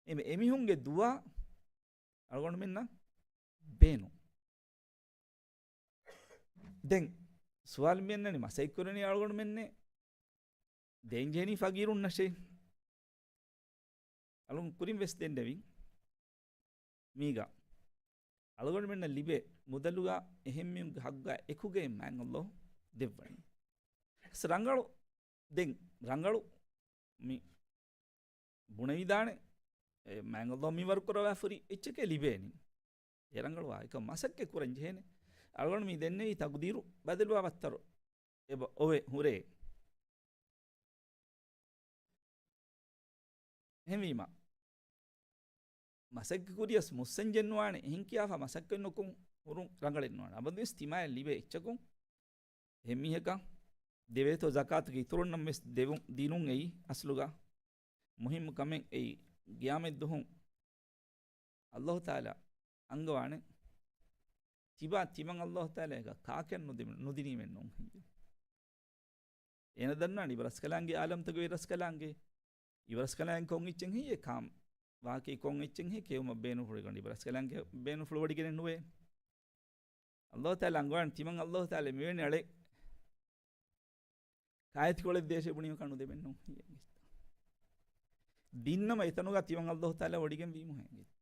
އެމެ-، އެމީހުންގެ ދުޢާ އަޅުގަނޑުމެންނަށް ބޭނުން. ދެން ސުވާލު މިއަންނަނީ މަސައްކަތް ކުރަނީ އަޅުގަނޑުމެންނޭ. ދޭންޖެހެނީ ފަގީރުންނަށޭ. އަޅުން ކުރިން ވެސް ދެންނެވިން. މީގަ އަޅުގަނޑުމެންނަށް ލިބޭ މުދަލުގަ އެހެންމީހުންގެ ހައްގާ އެކުގައި މާތް ﷲ ދެއްވަނީ. އަސް ރަނގަޅު، ދެން ރަނގަޅު މި ބުނެވިދާނެ، އެ މާތް ﷲ މި ވަރު ކުރަވާފަ ހުރި އެއްޗެކޭ ލިބޭނީ. އެ ރަނގަޅުވާ އެކަން މަސައްކަތް ކުރަން ޖެހޭނެ. އަޅުގަނޑު މި ދެންނެވީ ތަޤުދީރު ބަދަލުވާ ވައްތަރު އެބަ އޮވެ ހުރޭ. އެހެންވީމަ، މަސައްކަތް ކުރިޔަސް މުއްސަންޖެއް ނުވާނެ، އެހެން ކިޔާފަ މަސައްކަތް ނުކުން ހުރުން ރަނގަޅެއް ނުވާނެ. އަބަދުވެސް ތިމާޔަށް ލިބޭ އެއްޗަކުން އެހެން މީހަކަށް ދެވޭތޯ ޒަކާތުގެ އިތުރުންނަށް ވެސް ދެވުން ދިނުން އެއީ އަސްލުގަ މުހިއްމު ކަމެއް އެއީ. ޤިޔާމަތްދުވަހު ﷲ ތަޢާލާ އަންގަވާނެ، ތިބާ ތިމަން ﷲ ތަޢާލާއަށް ކާކެއް ނުދި-، ނުދިނީމެއް ނޫން ހެއްޔެވެ؟ އޭނަ ދަންނާނެ އިބަރަސްކަލާނގެ އާލަމްތަކުގެ އިބަރަސްކަލާނގެ، އިބަރަސްކަލާނގެ ކޮން އެއްޗެއް ހެއްޔެވެ؟ ކާ ވާހަކައެއް ކޮން އެއްޗެއް ހެއްޔެވެ؟ ކެއުމަށް ބޭނުން ހުރިގޮނޑި އިބަރަސްކަލާނގެ ބޭނުންފުޅު ވޮޑިގެނެއް ނުވޭ. ﷲ ތަޢާލާ އަންގަވާނެ ތިމަން ﷲ ތަޢާލާ މިވެނި އަޅެ ކާއެތިކޮޅެއް ދޭށޭ ބުނީމަ ކާ ނުދެމެއް ނޫން ހެއްޔެވެ؟ ދިންނަމަ އެތަނުގަ ތިމަން ﷲ ތަޢާލާ ވޮޑިގެން ވީމު ހެއްޔެވެ؟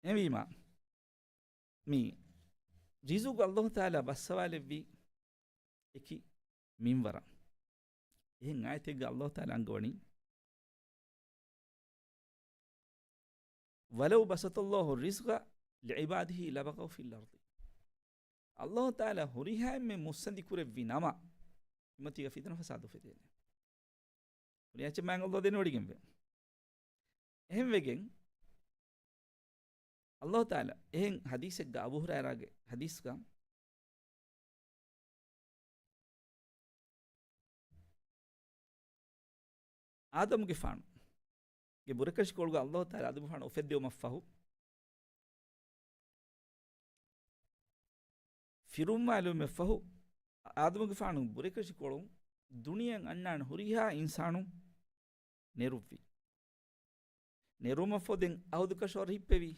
އެހެންވީމަ، މި ރިޒުގު ﷲ ތަޢާލާ ބައްސަވާލެއްވީ އެކި މިންވަރަށް. އެހެން އާޔަތެއްގަ ﷲ ތަޢާލާ އަންގަވަނީ، "ولو بسط الله الرزق لعباده لبغوا في الأرض." ﷲ ތަޢާލާ ހުރިހާ އެންމެ މުއްސަނދި ކުރެއްވި ނަމަ، އުއްމަތީގަ ފިތުނަ ފަސާދަ އުފެދޭނެ. ހުރިހާ އެއްޗެއް މާތް ﷲ ދެނެވޮޑިގެންވޭ. އެހެންވެގެން، ﷲ ތަޢާލާ އެހެން ޙަދީޘެއްގަ، އަބޫ ހުރައިރާގެ ޙަދީޘްގަ، އާދަމުގެފާނުގެ ބުރަކަށިކޮޅުގަ ﷲ ތަޢާލާ އާދަމުގެފާނު އުފެއްދެވުމަށްފަހު، ފިރުވާލުމަށްފަހު، އާދަމުގެފާނު ބުރަކަށިކޮޅުން ދުނިޔެއަށް އަންނާނެ ހުރިހާ އިންސާނުން ނެރުއްވި. ނެރުމަށްފަހު ދެން އަހުދު ކަށަވަރު ހިއްޕެވި.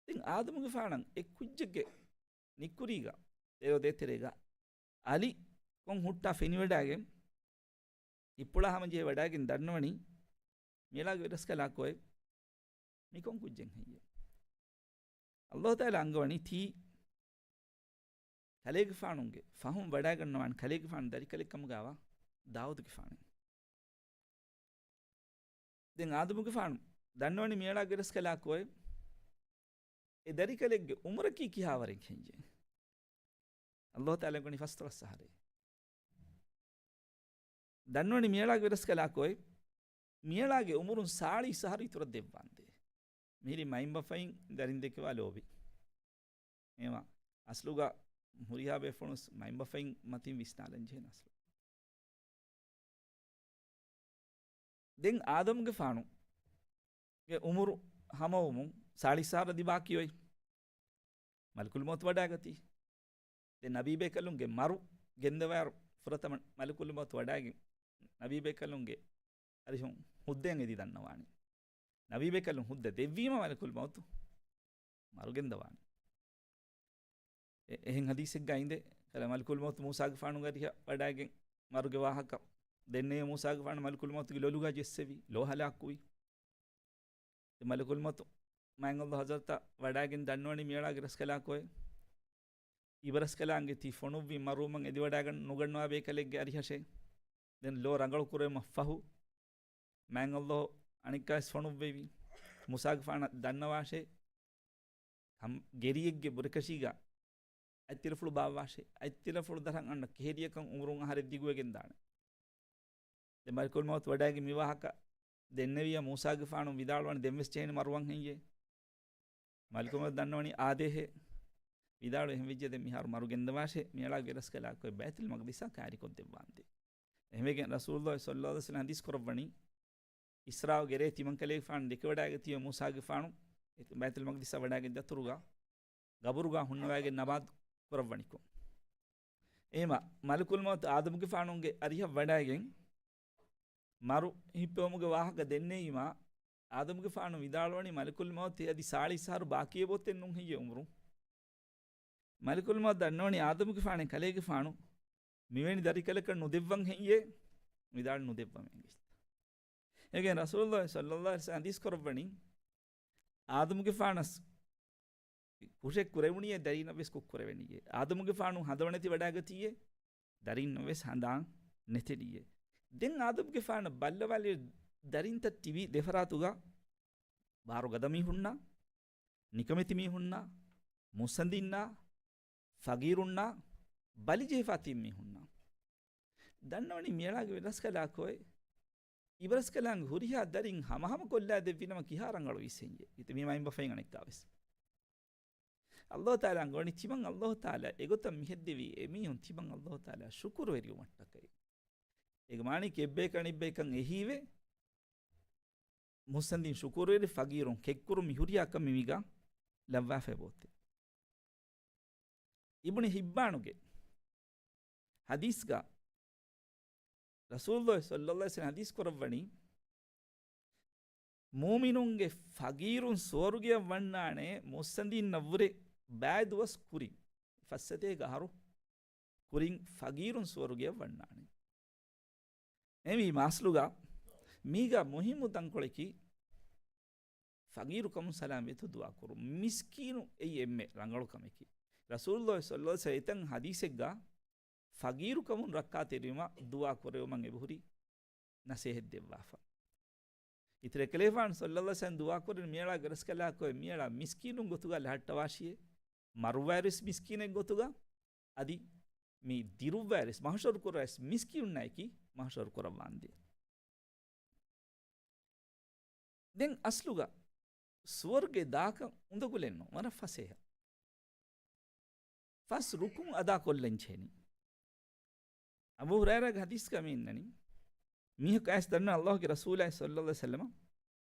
ދެން އާދަމުގެފާނަށް އެ ކުއްޖެއްގެ ނިއްކުރީގަ، ދެލޯ ދޭތެރޭގަ އަލި ކޮން ހުއްޓާ ފެނިވަޑާގެން، ހިއްޕުޅާ ހަމަޖެހި ވަޑާގެން ދަންނަވަނީ، މިއަޅާގެ ވެރަސްކަލާކޯއެވެ. މިކޮން ކުއްޖެއް ހެއްޔެވެ؟ އައްލާހު ތަޢާލާ އަންގަވަނީ ތީ ކަލޭގެފާނުގެ ފަހުން ވަޑާގަންނަވާނެ، ކަލޭގެފާނު ދަރިކަލެއް ކަމުގައިވާ ދާއޫދުގެފާނެއް. ދެން އާދަމުގެފާނު ދަންނަވަނީ މިއަޅާގެ ވެރަސްކަލާކޯއެވެ. އެ ދަރިކަލެއްގެ އުމުރަކީ ކިހާވަރެއް ހެއްޔެވެ؟ އައްލާހު ތަޢާލާ އަންގަވަނީ ފަސްދޮޅަސް އަހަރެވެ. ދަންނަވަނީ މިއަޅާގެ ވެރަސްކަލާކޯއެވެ. މިއަޅާގެ އުމުރުން ސާޅީސް އަހަރު އިތުރަށް ދެއްވާނދޭ. މިހިރީ މައިންބަފައިން ދަރިން ދެކެވާ ލޯބި. އެހެންވީމަ، އަސްލުގަ ހުރިހާ ބޭފުޅުން މައިންބަފައިން މަތިން ވިސްނާލަން ޖެހޭނެ އަސްލު. ދެން އާދަމުގެފާނުގެ އުމުރު ހަމަވުމުން ސާޅީސް އަހަރު އަދި ބާކީ އޮތް. މަލަކުލް މައުތު ވަޑާގަތީ. ދެން ނަބީބޭކަލުންގެ މަރު ގެންދަވާއިރު، ފުރަތަމަ މަލަކުލް މައުތު ވަޑާގެން ނަބީބޭކަލުންގެ އަރިހުން ހުއްދައިން އެދި ދަންނަވާނެ. ނަބީބޭކަލުން ހުއްދަ ދެއްވީމަ މަލަކުލް މައުތު މަރު ގެންދަވާނެ. އެ-، އެހެން ޙަދީޘެއްގައި އިނދެ، ކަލޭ މަލަކުލް މައުތު މޫސާގެފާނުގެ އަރިހަށް ވަޑާގެން މަރުގެ ވާހަކަ ދެންނެވި މޫސާގެފާނު މަލަކުލް މައުތުގެ ލޮލުގަ ޖެއްސެވި، ލޯ ހަލާކުވި. މަލަކުލް މައުތު މާތް ﷲ ޙަޟްރަތަށް ވަޑާގެން ދަންނަވަނީ މިއަޅާގެ ރަސްކަލާކޯއެވެ. އިބަރަސްކަލާނގެ ތި ފޮނުއްވި މަރުވުމަށް އެދިވަޑައިގަން ނުގަންނަވާ ބޭކަލެއްގެ އަރިހަށޭ. ދެން ލޯ ރަނގަޅު ކުރެވުމަށް ފަހު، މާތް ﷲ އަނެއްކާވެސް ފޮނުއްވެވި. މޫސާގެފާނަށް ދަންނަވާށޭ، ހަމް ގެރިއެއްގެ ބުރަކަށީގަ އަތްތިލަފުޅު ބާއްވާށޭ. އަތްތިލަފުޅު ދަށަށް އަންނަ ކެހެލިއަކަށް އުމުރުން އަހަރެއް ދިގުވެގެން ދާނެ. ދެން މަލަކުލް މައުތު ވަޑާގެން މި ވާހަކަ ދެންނެވިއްޔާ މޫސާގެފާނު ވިދާޅުވަނީ ދެންވެސް ޖެހޭނެ މަރުވަން ހެއްޔޭ؟ މަލަކުލް މައުތު ދަންނަވަނީ އާދޭހޭ. ވިދާޅު އެހެން ވެއްޖެ ދެން މިހާރު މަރު ގެންދަވާށޭ، މިއަޅާ ވެރަސްކަލާކޮއެ ބައިތުލް މަގްދިސާ ކާރިކޮށްދެއްވާނދޭ. އެހެންވެގެން ރަސޫލުﷲ ޞައްލަﷲ ޢަލައިހި ވަސައްލަމަ ޙަދީޘް ކުރައްވަނީ، އިސްރާއުގެ ރޭ ތިމަންކަލޭގެފާނު ދެކެވަޑައިގަތީ މޫސާގެފާނު ބައިތުލް މަގްދިސަށް ވަޑާގެން ދަތުރުގަ ގަބުރުގަ ހުންނަވައިގެން ނަމާދު ކުރައްވަނިކޮށް. އެހެންވީމަ، މަލަކުލް މައުތު އާދަމުގެފާނުގެ އަރިހަށް ވަޑައިގެން މަރު ހިއްޕެވުމުގެ ވާހަކަ ދެންނެވީމަ، އާދަމުގެފާނު ވިދާޅުވަނީ މަލަކުލް މައުތު އަދި ސާޅީސް އަހަރު ބާކީއެއް ބޯތެއް ނޫން ހެއްޔޭ އުމުރުން؟ މަލަކުލް މައުތު ދަންނަވަނީ އާދަމުގެފާނޭ ކަލޭގެފާނު މިވެނި ދަރިކަލަކަށް ނުދެއްވަން ހެއްޔޭ؟ ވިދާޅު ނުދެއްވަމޭ އިނގިއްޖެ. އޭގެން ރަސޫލުﷲ ޞައްލަﷲ ޢަލައިހި ވަސައްލަމަ ޙަދީޘް ކުރައްވަނީ، އާދަމުގެފާނަސް ކުށެއް ކުރެވުނީއޭ ދަރީންނަށްވެސް ކުށް ކުރެވެނީއޭ. އާދަމުގެފާނު ހަނދާން ނެތި ވަޑާގަތީއޭ ދަރީންނަށްވެސް ހަނދާން ނެތެނީއޭ. ދެން އާދަމުގެފާނަށް ބައްލަވާލި ދަރިންތައް ތިބި ދެފަރާތުގަ ބާރުގަދަ މީހުންނާ، ނިކަމެތި މީހުންނާ، މުއްސަނދިންނާ، ފަގީރުންނާ، ބަލިޖެހިފާ ތިބި މީހުންނާ. ދަންނަވަނީ މިއަޅާގެ ވެރަސްކަލާކޯއެވެ. އިބަރަސްކަލާނގެ ހުރިހާ ދަރިން ހަމަހަމަ ކޮށްލާ ދެއްވިނަމަ ކިހާ ރަނގަޅުވީސް ހެއްޔޭ؟ އިތު މީ މައިންބަފައިން އަނެއްކާވެސް. ﷲ ތަޢާލާ އަންގަވަނީ ތިމަން ﷲ ތަޢާލާ އެގޮތަށް މިހެއްދެވީ އެމީހުން ތިމަން ﷲ ތަޢާލާ ޝުކުރުވެރިވުމަށްޓަކައި. އޭގެ މާނައަކީ އެއްބަޔަކަށް އަނެއްބަޔަކަށް އެހީވެ، މުއްސަނދިން ޝުކުރުވެރި، ފަގީރުން ކެއްކުރު، މި ހުރިހާ ކަމެއް މީގަ ލައްވާފައި ބޯތެ. އިބްނު ހިއްބާނުގެ ޙަދީޘްގަ ރަސޫލުﷲ ޞައްލަﷲ ޢަލައިހި ވަސައްލަމަ ޙަދީޘް ކުރައްވަނީ، މުއުމިނުންގެ ފަގީރުން ސުވަރުގެއަށް ވަންނާނެ މުއްސަނދިންނަށްވުރެ ބައި ދުވަސް ކުރިން، ފައްސަތޭކަ އަހަރު ކުރިން ފަގީރުން ސުވަރުގެއަށް ވަންނާނެ. އެހެންވީމަ އަސްލުގަ މީގަ މުހިއްމު ތަންކޮޅަކީ، ފަގީރުކަމުން ސަލާމަތްވެތޯ ދުޢާ ކުރުން. މިސްކީނު އެއީ އެންމެ ރަނގަޅު ކަމަކީ. ރަސޫލުﷲ ޞައްލަﷲ ޢަލައިހި ވަސައްލަމަ އެތައް ޙަދީޘެއްގަ ފަގީރުކަމުން ރައްކާތެރިވުމަށް ދުޢާ ކުރެވުމަށް އެބަހުރި ނަޞޭޙަތް ދެއްވާފަ. އިތުރަށް ކަލޭގެފާނު ޞައްލަﷲ ޢަލައިހި ވަސައްލަމަ ދުޢާ ކުރިން މިއަޅާ ވެރަސްކަލާކޮއެ މިއަޅާ މިސްކީނުން ގޮތުގަ ލަހައްޓަވާށިއޭ. މަރުވާއިރުވެސް މިސްކީނެއް ގޮތުގަ، އަދި މި ދިރުއްވާއިރުވެސް، މަޙްޝަރު ކުރައިސް މިސްކީނުންނާއެކީ މަޙްޝަރު ކުރައްވާނދޭ. ދެން އަސްލުގަ ސުވަރުގެ ދާކަށް އުނދަގުލެއްނު، ވަރަށް ފަސޭހަ. ފަސް ރުކުން އަދާ ކޮށްލަން ޖެހެނީ. އަބޫ ހުރައިރާގެ ޙަދީޘްގަ މި އިންނަނީ، މީހަކު އައިސް ދަންނަ ﷲގެ ރަސޫލާއި ޞައްލަﷲ ޢަލައިހި ވަސައްލަމަ،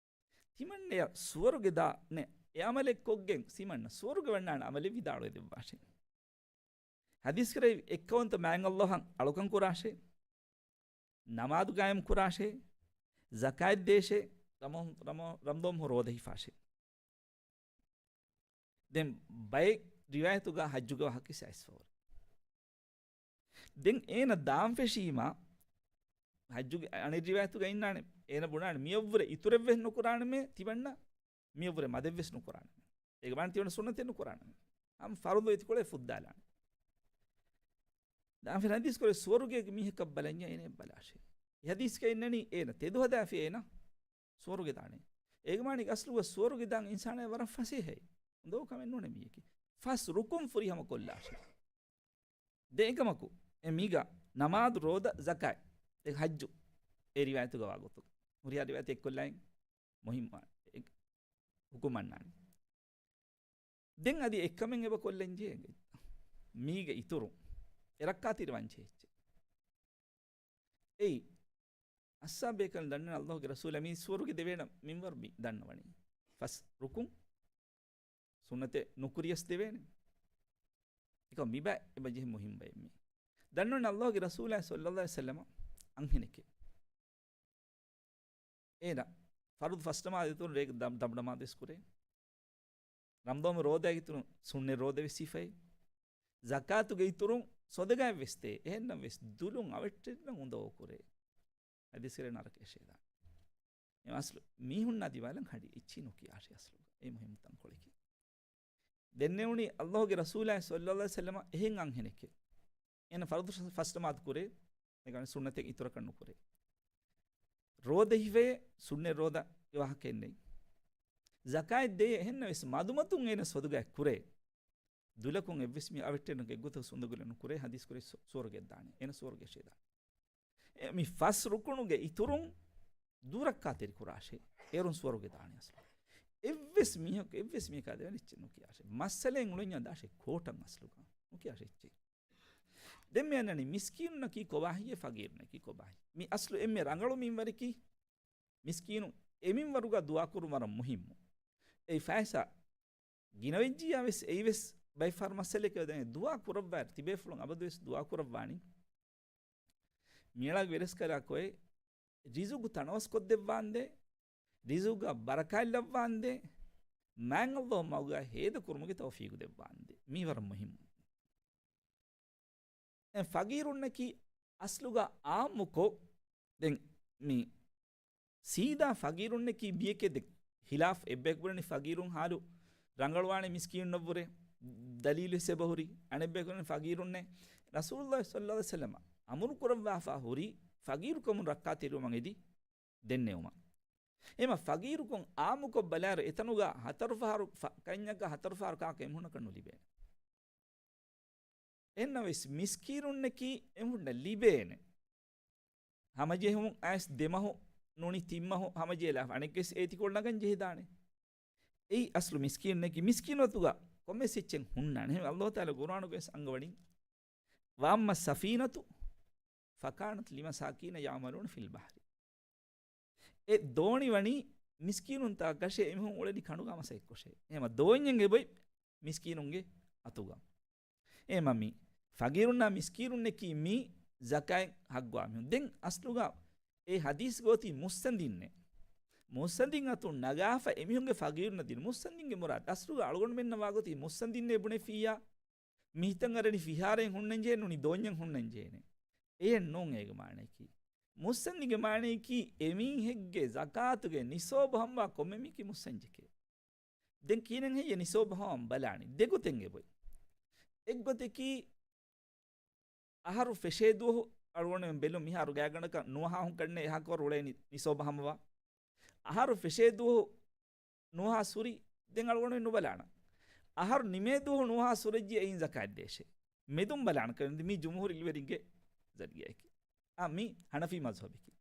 ތިމަންނަޔަށް ސުވަރުގެ ދާ ނެ އެ ޢަމަލެއް ކޮށްގެން ތިމަންނަ ސުވަރުގެ ވަންނާނެ ޢަމަލެއް ވިދާޅުވެ ދެއްވާށޭ. ޙަދީޘް ކުރެއްވި އެއްކައުވަންތަ މާތް ﷲ އަށް އަޅުކަން ކުރާށޭ، ނަމާދު ޤާއިމް ކުރާށޭ، ޒަކާތް ދޭށޭ، ރަމަ-، ރަމަ-، ރަމަޟާން މަހު ރޯދަ ހިފާށޭ. ދެން ބައެއް ރިވާޔަތުގަ ޙައްޖުގެ ވާހަކަ ސައިސްފަވަރު. ދެން އޭނަ ދާން ފެށީމާ، ޙައްޖުގެ އަނެއް ރިވާޔަތުގަ އިންނާނެ، އޭނަ ބުނާނެ، މިއަށްވުރެ އިތުރެއްވެސް ނުކުރާނަމޭ ތިމަންނަ، މިއަށްވުރެ މަދެއްވެސް ނުކުރާނަމޭ. އޭގެ މާނަ ތިމަންނަ ސުންނަތެއް ނުކުރާނަމޭ. ހަމަ ފަރުޟު އެތިކޮޅެއް ފުއްދާލާނެ. ދާން ފެށި ޙަދީޘް ކުރެ ސުވަރުގޭގެ މީހަކަށް ބަލަންޏާ އޭނަ ބަލާށޭ. އެ ޙަދީޘްގަ އިންނަނީ އޭނަ ތެދު ހަދާފި އޭނަ ސުވަރުގެ ދާނެ. އޭގެ މާނަ އަސްލުގަ ސުވަރުގެ ދާން އިންސާނާ ވަރަށް ފަސޭހައި. އުނދަގޫ ކަމެއް ނޫނޭ މީހަކީ. ފަސް ރުކުން ފުރިހަމަ ކޮށްލާށޭ. ދެ އެކަމަކު، އެ މީގަ ނަމާދު، ރޯދަ، ޒަކާތް، އެ ޙައްޖު، އެ ރިވާޔަތުގަ ވާގޮތު. ހުރިހާ ރިވާޔަތެއް އެއްކޮށްލާއިން މުހިއްމު އެ ޙުކުމް އަންނާނެ. ދެން އަދި އެއްކަމެއް އެބަ ކޮށްލަން ޖެހޭ. މީގެ އިތުރު އެ ރައްކާތެރިވާން ޖެހޭ އެއްޗެއް. އެއީ، އައްސާ ބޭކަލް ދަންނަ ﷲގެ ރަސޫލާ މި ސުވަރުގެ ދެވޭނަ މިންވަރު މި ދަންނަވަނީ. ފަސް ރުކުން ސުންނަތެއް ނުކުރިޔަސް ދެވޭނެ. އެކަމް މިބަ އެބަ ޖެހި މުހިން ބައެއް މީ. ދަންނަވަނީ ﷲގެ ރަސޫލާ ޞައްލަﷲ ޢަލައިހި ވަސައްލަމަ އަންހެނެކޭ. އޭނަ ފަރުޟު ފަސް ނަމާދު އިތުރުން ރޭގެ ދަ-، ދަބު ނަމާދު ވެސް ކުރޭ. ރަމަޟާން ރޯދައިގެ އިތުރުން ސުންނަތް ރޯދަ ވެސް ހިފޭ. ޒަކާތުގެ އިތުރުން ޞަދަޤާތް ވެސް ދޭ. އެހެންނަމަވެސް ދުލުން އަވަށްޓެރިންނަށް އުނދަގޫ ކުރޭ. ޙަދީޘް ކުރޭ ނަރަކަޔަށޭ ދާނެ. އެ އަސްލު މީހުންނާ ދިމާލަށް ހަޑި އެއްޗިހި ނުކިޔާށޭ އަސްލު. އެ މުހިންމު ތަންކޮޅަކީ. ދެންނެވުނީ ﷲގެ ރަސޫލާ ޞައްލަﷲ ޢަލައިހި ވަސައްލަމަ އެހެން އަންހެނެކޭ. އޭނަ ފަރުޟު ފަސް ނަމާދު ކުރޭ، އެކަނި ސުންނަތެއް އިތުރަކަށް ނުކުރޭ. ރޯދަ ހިފޭ، ސުންނަތް ރޯދަ އެ ވާހަކައެއް ނެތް. ޒަކާތް ދޭ، އެހެންނަމަވެސް މަދުމަތުން އޭނަ ޞަދަޤާތް ކުރޭ. ދުލަކުން އެއްވެސް މީހަކު އަވަށްޓެރިންނަށް އެއްގޮތަކަށް އުނދަގުލެއް ނުކުރޭ، ޙަދީޘް ކުރޭ ސު-، ސުވަރުގެ ދާނެ. އޭނަ ސުވަރުގެ ޝޭދާ. އެ މި ފަސް ރުކުނުގެ އިތުރުން ދު ރައްކާތެރި ކުރާށޭ. އޭރުން ސުވަރުގެ ދާނެ އަސްލު. އެއްވެސް މީހަކު، އެއްވެސް މީހަކާ ދެވޭނެ އެއްޗެއް ނުކިޔާށޭ. މައްސަލައެއް އުޅެންޏާ ދާށޭ ކޯޓަށް އަސްލުގަ. ނުކިޔާށޭ އެއްޗެއް. ދެން މި އަންނަނީ މިސްކީނުންނަކީ ކޮބާހިއްޔޭ، ފަގީރުންނަކީ ކޮބާހި. މި އަސްލު އެންމެ ރަނގަޅު މިންވަރަކީ މިސްކީނު އެ މިންވަރުގަ ދުޢާ ކުރުން ވަރަށް މުހިއްމު. އެއީ ފައިސާ ގިނަވެއްޖިއްޔާ ވެސް، އެއީ ވެސް ބައެއް ފަހަރު މައްސަލައެކޭ. ދެން ދުޢާ ކުރައްވާއިރު ތިބޭފުޅުން އަބަދުވެސް ދުޢާ ކުރައްވާނީ މިއަޅާގެ ވެރިސްކަލާކޮއެ ރިޒުގު ތަނަވަސްކޮށްދެއްވާނދޭ، ރިޒުގަ ބަރަކާތް ލައްވާނދޭ، މާތް ﷲ މަގުގަ ހޭދަކުރުމުގެ ތައުފީގު ދެއްވާނދޭ. މީ ވަރަށް މުހިއްމު. އެ ފަގީރުންނަކީ އަސްލުގަ އާއްމުކޮށް، ދެން މި ސީދާ ފަގީރުންނަކީ މިޔެކޭ. ދެން ހިލާފް، އެއްބަޔަކު ބުނަނީ ފަގީރުން ހާލު ރަނގަޅުވާނެ މިސްކީނުންނަށްވުރެ، ދަލީލު ހިސޭބަށް ހުރި. އަނެއްބަޔަކު ބުނަނީ ފަގީރުންނޭ. ރަސޫލުﷲ ޞައްލަﷲ ޢަލައިހި ވަސައްލަމަ އަމުރު ކުރައްވާފަ ހުރީ ފަގީރުކަމުން ރައްކާތެރިވުމަށް އެދި ދެންނެވުމަށް. އެހެމަ ފަގީރުކަން އާއްމުކޮށް ބަލާއިރު އެތަނުގަ ހަތަރު ފަހަރު ފަ-، ކަންޏަކަށް ހަތަރު ފަހަރު ކާކަށް އެމީހުންނަކަށް ނުލިބޭނެ. އެހެންނަމަވެސް މިސްކީނުންނަކީ އެމީހުންނަށް ލިބޭނެ. ހަމަޖެހުމުން އައިސް ދެމަހު ނޫނީ ތިންމަހު ހަމަޖެހިލާފަ އަނެއްވެސް އޭތިކޮޅު ނަގަން ޖެހިދާނެ. އެއީ އަސްލު މިސްކީނުންނަކީ. މިސްކީނު އަތުގަ ކޮންމެސް އެއްޗެއް ހުންނާނެ. އެހެން ﷲ ތަޢާލާ ޤުރްއާނުގަވެސް އަންގަވަނީ، وَأَمَّا السَّفِينَةُ فَكَانَتْ لِمَسَاكِينَ يَعْمَلُونَ فِي الْبَحْرِ. އެ ދޯނި ވަނީ މިސްކީނުންތަކަށޭ، އެމީހުން އުޅެނީ ކަނޑުގަ މަސައްކަތްކޮށޭ. އެހެމަ ދޯންޏެއް އެބޮތް މިސްކީނުންގެ އަތުގަ. އެހެމަ މި ފަގީރުންނާ މިސްކީނުންނަކީ މީ ޒަކާތް ހައްގުވާ މީހުން. ދެން އަސްލުގަ އެ ޙަދީޘްގަ އޮތީ މުއްސަނދިންނޭ. މުއްސަނދިން އަތުން ނަގާފަ އެމީހުންގެ ފަގީރުންނަށް ދިނުން. މުއްސަނދިންގެ މުރާދު އަސްލުގަ އަޅުގަނޑުމެންނަށް ވާގޮތީ މުއްސަނދިންނޭ ބުނެފިއްޔާ، މި ހިތަށް އަރަނީ ފިހާރައެއް ހުންނަންޖެހޭ ނޫނީ ދޯންޏެއް ހުންނަންޖެހޭނެ. އެއެއް ނޫން އޭގެ މާނަޔަކީ. މުއްސަނދިގެ މާނަޔަކީ އެމީހެއްގެ ޒަކާތުގެ ނިޞާބު ހަމަވާ ކޮންމެ މީހަކީ މުއްސަންޖެކޭ. ދެން ކިހިނެއް ހެއްޔޭ ނިޞާބު ހަމަވާން ބަލާނީ؟ ދެގޮތެއް އެބޮތް. އެއްގޮތަކީ އަހަރު ފެށޭ ދުވަހު އަޅުގަނޑުމެން ބެލުން މިހާރު ގާތްގަނޑަކަށް ނުވަހާ ހުންކަންނޭ އެހާކު އަހަރު އުޅޭނީ ނިޞާބު ހަމަވާ. އަހަރު ފެށޭ ދުވަހު ނުވަހާ ހުރި، ދެން އަޅުގަނޑުމެން ނުބަލާނަން. އަހަރު ނިމޭ ދުވަހު ނުވަހާ ހުރެއްޖިއްޔާ އެއިން ޒަކާތް ދޭށޭ. މެދުން ބަލާނަން ކަމެއް ނެތް. މީ ޖުމްހޫރު ޢިލްމުވެރިންގެ ޒަރިއްޔާއަކީ. އާ، މީ ޙަނަފީ މަޒްހަބަކީ.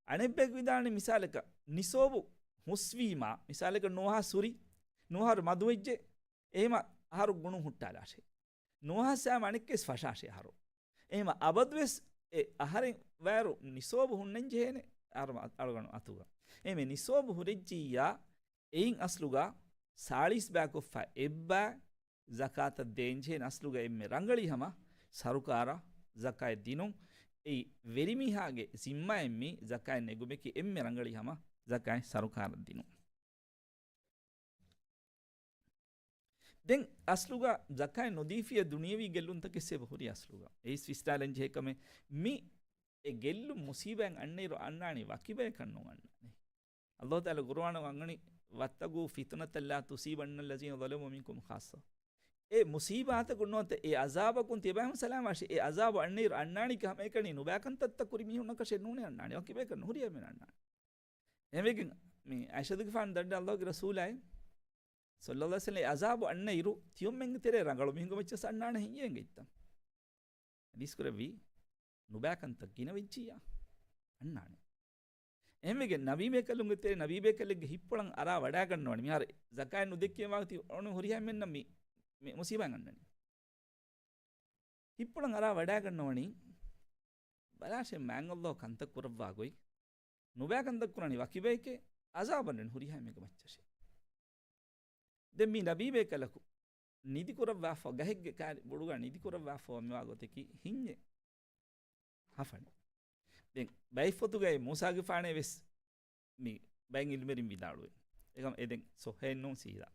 އަނެއްބަޔަކު ވިދާޅުވަނީ މިސާލަކަށް ނިޞާބު ހުސްވީމާ، މިސާލަކަށް ނުވަހާ ހުރި، ނުވަހާ މަދުވެއްޖެ، އެހެމަ އަހަރު ގުނުން ހުއްޓާލާށޭ. ނުވަހާ ސައި އަނެއްކަސް ފަށާށޭ އަހަރު. އެހެމަ އަބަދުވެސް އެ އަހަރެން ވައިރު ނިޞާބު ހުންނަން ޖެހޭނެ އަހަރު އަޅުގަނޑު އަތުގަ. އެހެމެ ނިޞާބު ހުރެއްޖިއްޔާ އެއިން އަސްލުގަ ސާޅީސް ބައިކޮށްފަ އެއްބައި ޒަކާތަށް ދޭންޖެހޭ އަސްލުގަ އެންމެ ރަނގަޅީ ހަމަ ސަރުކާރަށް ޒަކާތް ދިނުން. އެއީ ވެރިމީހާގެ ޒިންމާއެއް މި ޒަކާތް ނެގުމަކީ އެންމެ ރަނގަޅީ ހަމަ ޒަކާތް ސަރުކާރަށް ދިނުން. ދެން އަސްލުގަ ޒަކާތް ނުދީފިޔަ ދުނިޔަވީ ގެއްލުންތަކެއްސޭ ހުރި އަސްލުގަ. އެއީސް ވިސްނާލަން ޖެހޭ ކަމެއް. މި އެ ގެއްލުން މުސީބާތް އަންނައިރު އަންނާނީ ވަކި ބަޔަކަށް ނޫން އަންނާނީ. އައްލާހު ތަޢާލާ ޤުރުއާނު އަންގަނީ، "وَاتَّقُوا فِتْنَةً لَا تُصِيبَنَّ الَّذِينَ ظَلَمُوا مِنْكُمْ خَاصَّةً." އެ މުސީބާތަކުން ނުވަތަ އެ ޢަޒާބަކުން ތިޔަބައިމީހުން ސަލާމާށޭ. އެ ޢަޒާބު އަންނައިރު އަންނާނީ ކަމެއް ކަނީ ނުބައިކަންތައްތައް ކުރި މީހުންނަކަށޭ ނޫނޭ އަންނާނީ. ވަކި ބަޔަކަށް ނުހުރިހާ މީހުން އަންނާނީ. އެހެންވެގެން މި ޢާއިޝަތުގެފާނު ދަންނަ އައްލާހުގެ ރަސޫލާއި ޞައްލަﷲ ޢަލައިހި ވަސައްލަމަ އެ ޢަޒާބު އަންނައިރު ތިޔޮމެންގެ ތެރޭ ރަނގަޅު މީހުންގެ މައްޗަށް އަންނާނެ ހިނގޭ އެނގެއްތަ؟ ޙަދީޘް ކުރެއްވީ، ނުބައިކަންތައް ގިނަ ވެއްޖިއްޔާ އަންނާނެ. އެހެންވެގެން ނަބީބޭކަލުންގެ ތެރޭ ނަބީބޭކަލެއްގެ ހިއްޕުޅަށް އަރާ ވަޑައިގަންނަވަނީ. މިހާރު ޒަކާތް ނުދެއްކޭ ވާގޮތީ އޮނު ހުރިހާ މެންނަށް މި، މި މުސީބާތް އަންނަނީ. ހިއްޕުޅަށް އަރާ ވަޑައިގަންނަވަނީ، ބަލާށޭ މާތް އައްލާހު ކަންތައް ކުރައްވާ ގޮތް. ނުބައި ކަންތައް ކުރާނީ ވަކި ބަޔެކޭ، ޢަޒާބަށް ނުން ހުރިހާ މީހުންގެ މައްޗަށޭ. ދެން މި ނަބީބޭކަލަކު ނިދި ކުރައްވާފަ، ގަހެއްގެ ކާރި ބޮޑުގަ ނިދި ކުރައްވާފަ މިވާ ގޮތަކީ ހިންޏެއް ހަފަނި. ދެން ބައެއް ފޮތުގައި މޫސާގެފާނޭ ވެސް މި ބައެއް އިލްމުވެރިން ވިދާޅުވޭ. އެކަމް އެ ދެން ޞައްޙައެއް ނޫން ސީދާ.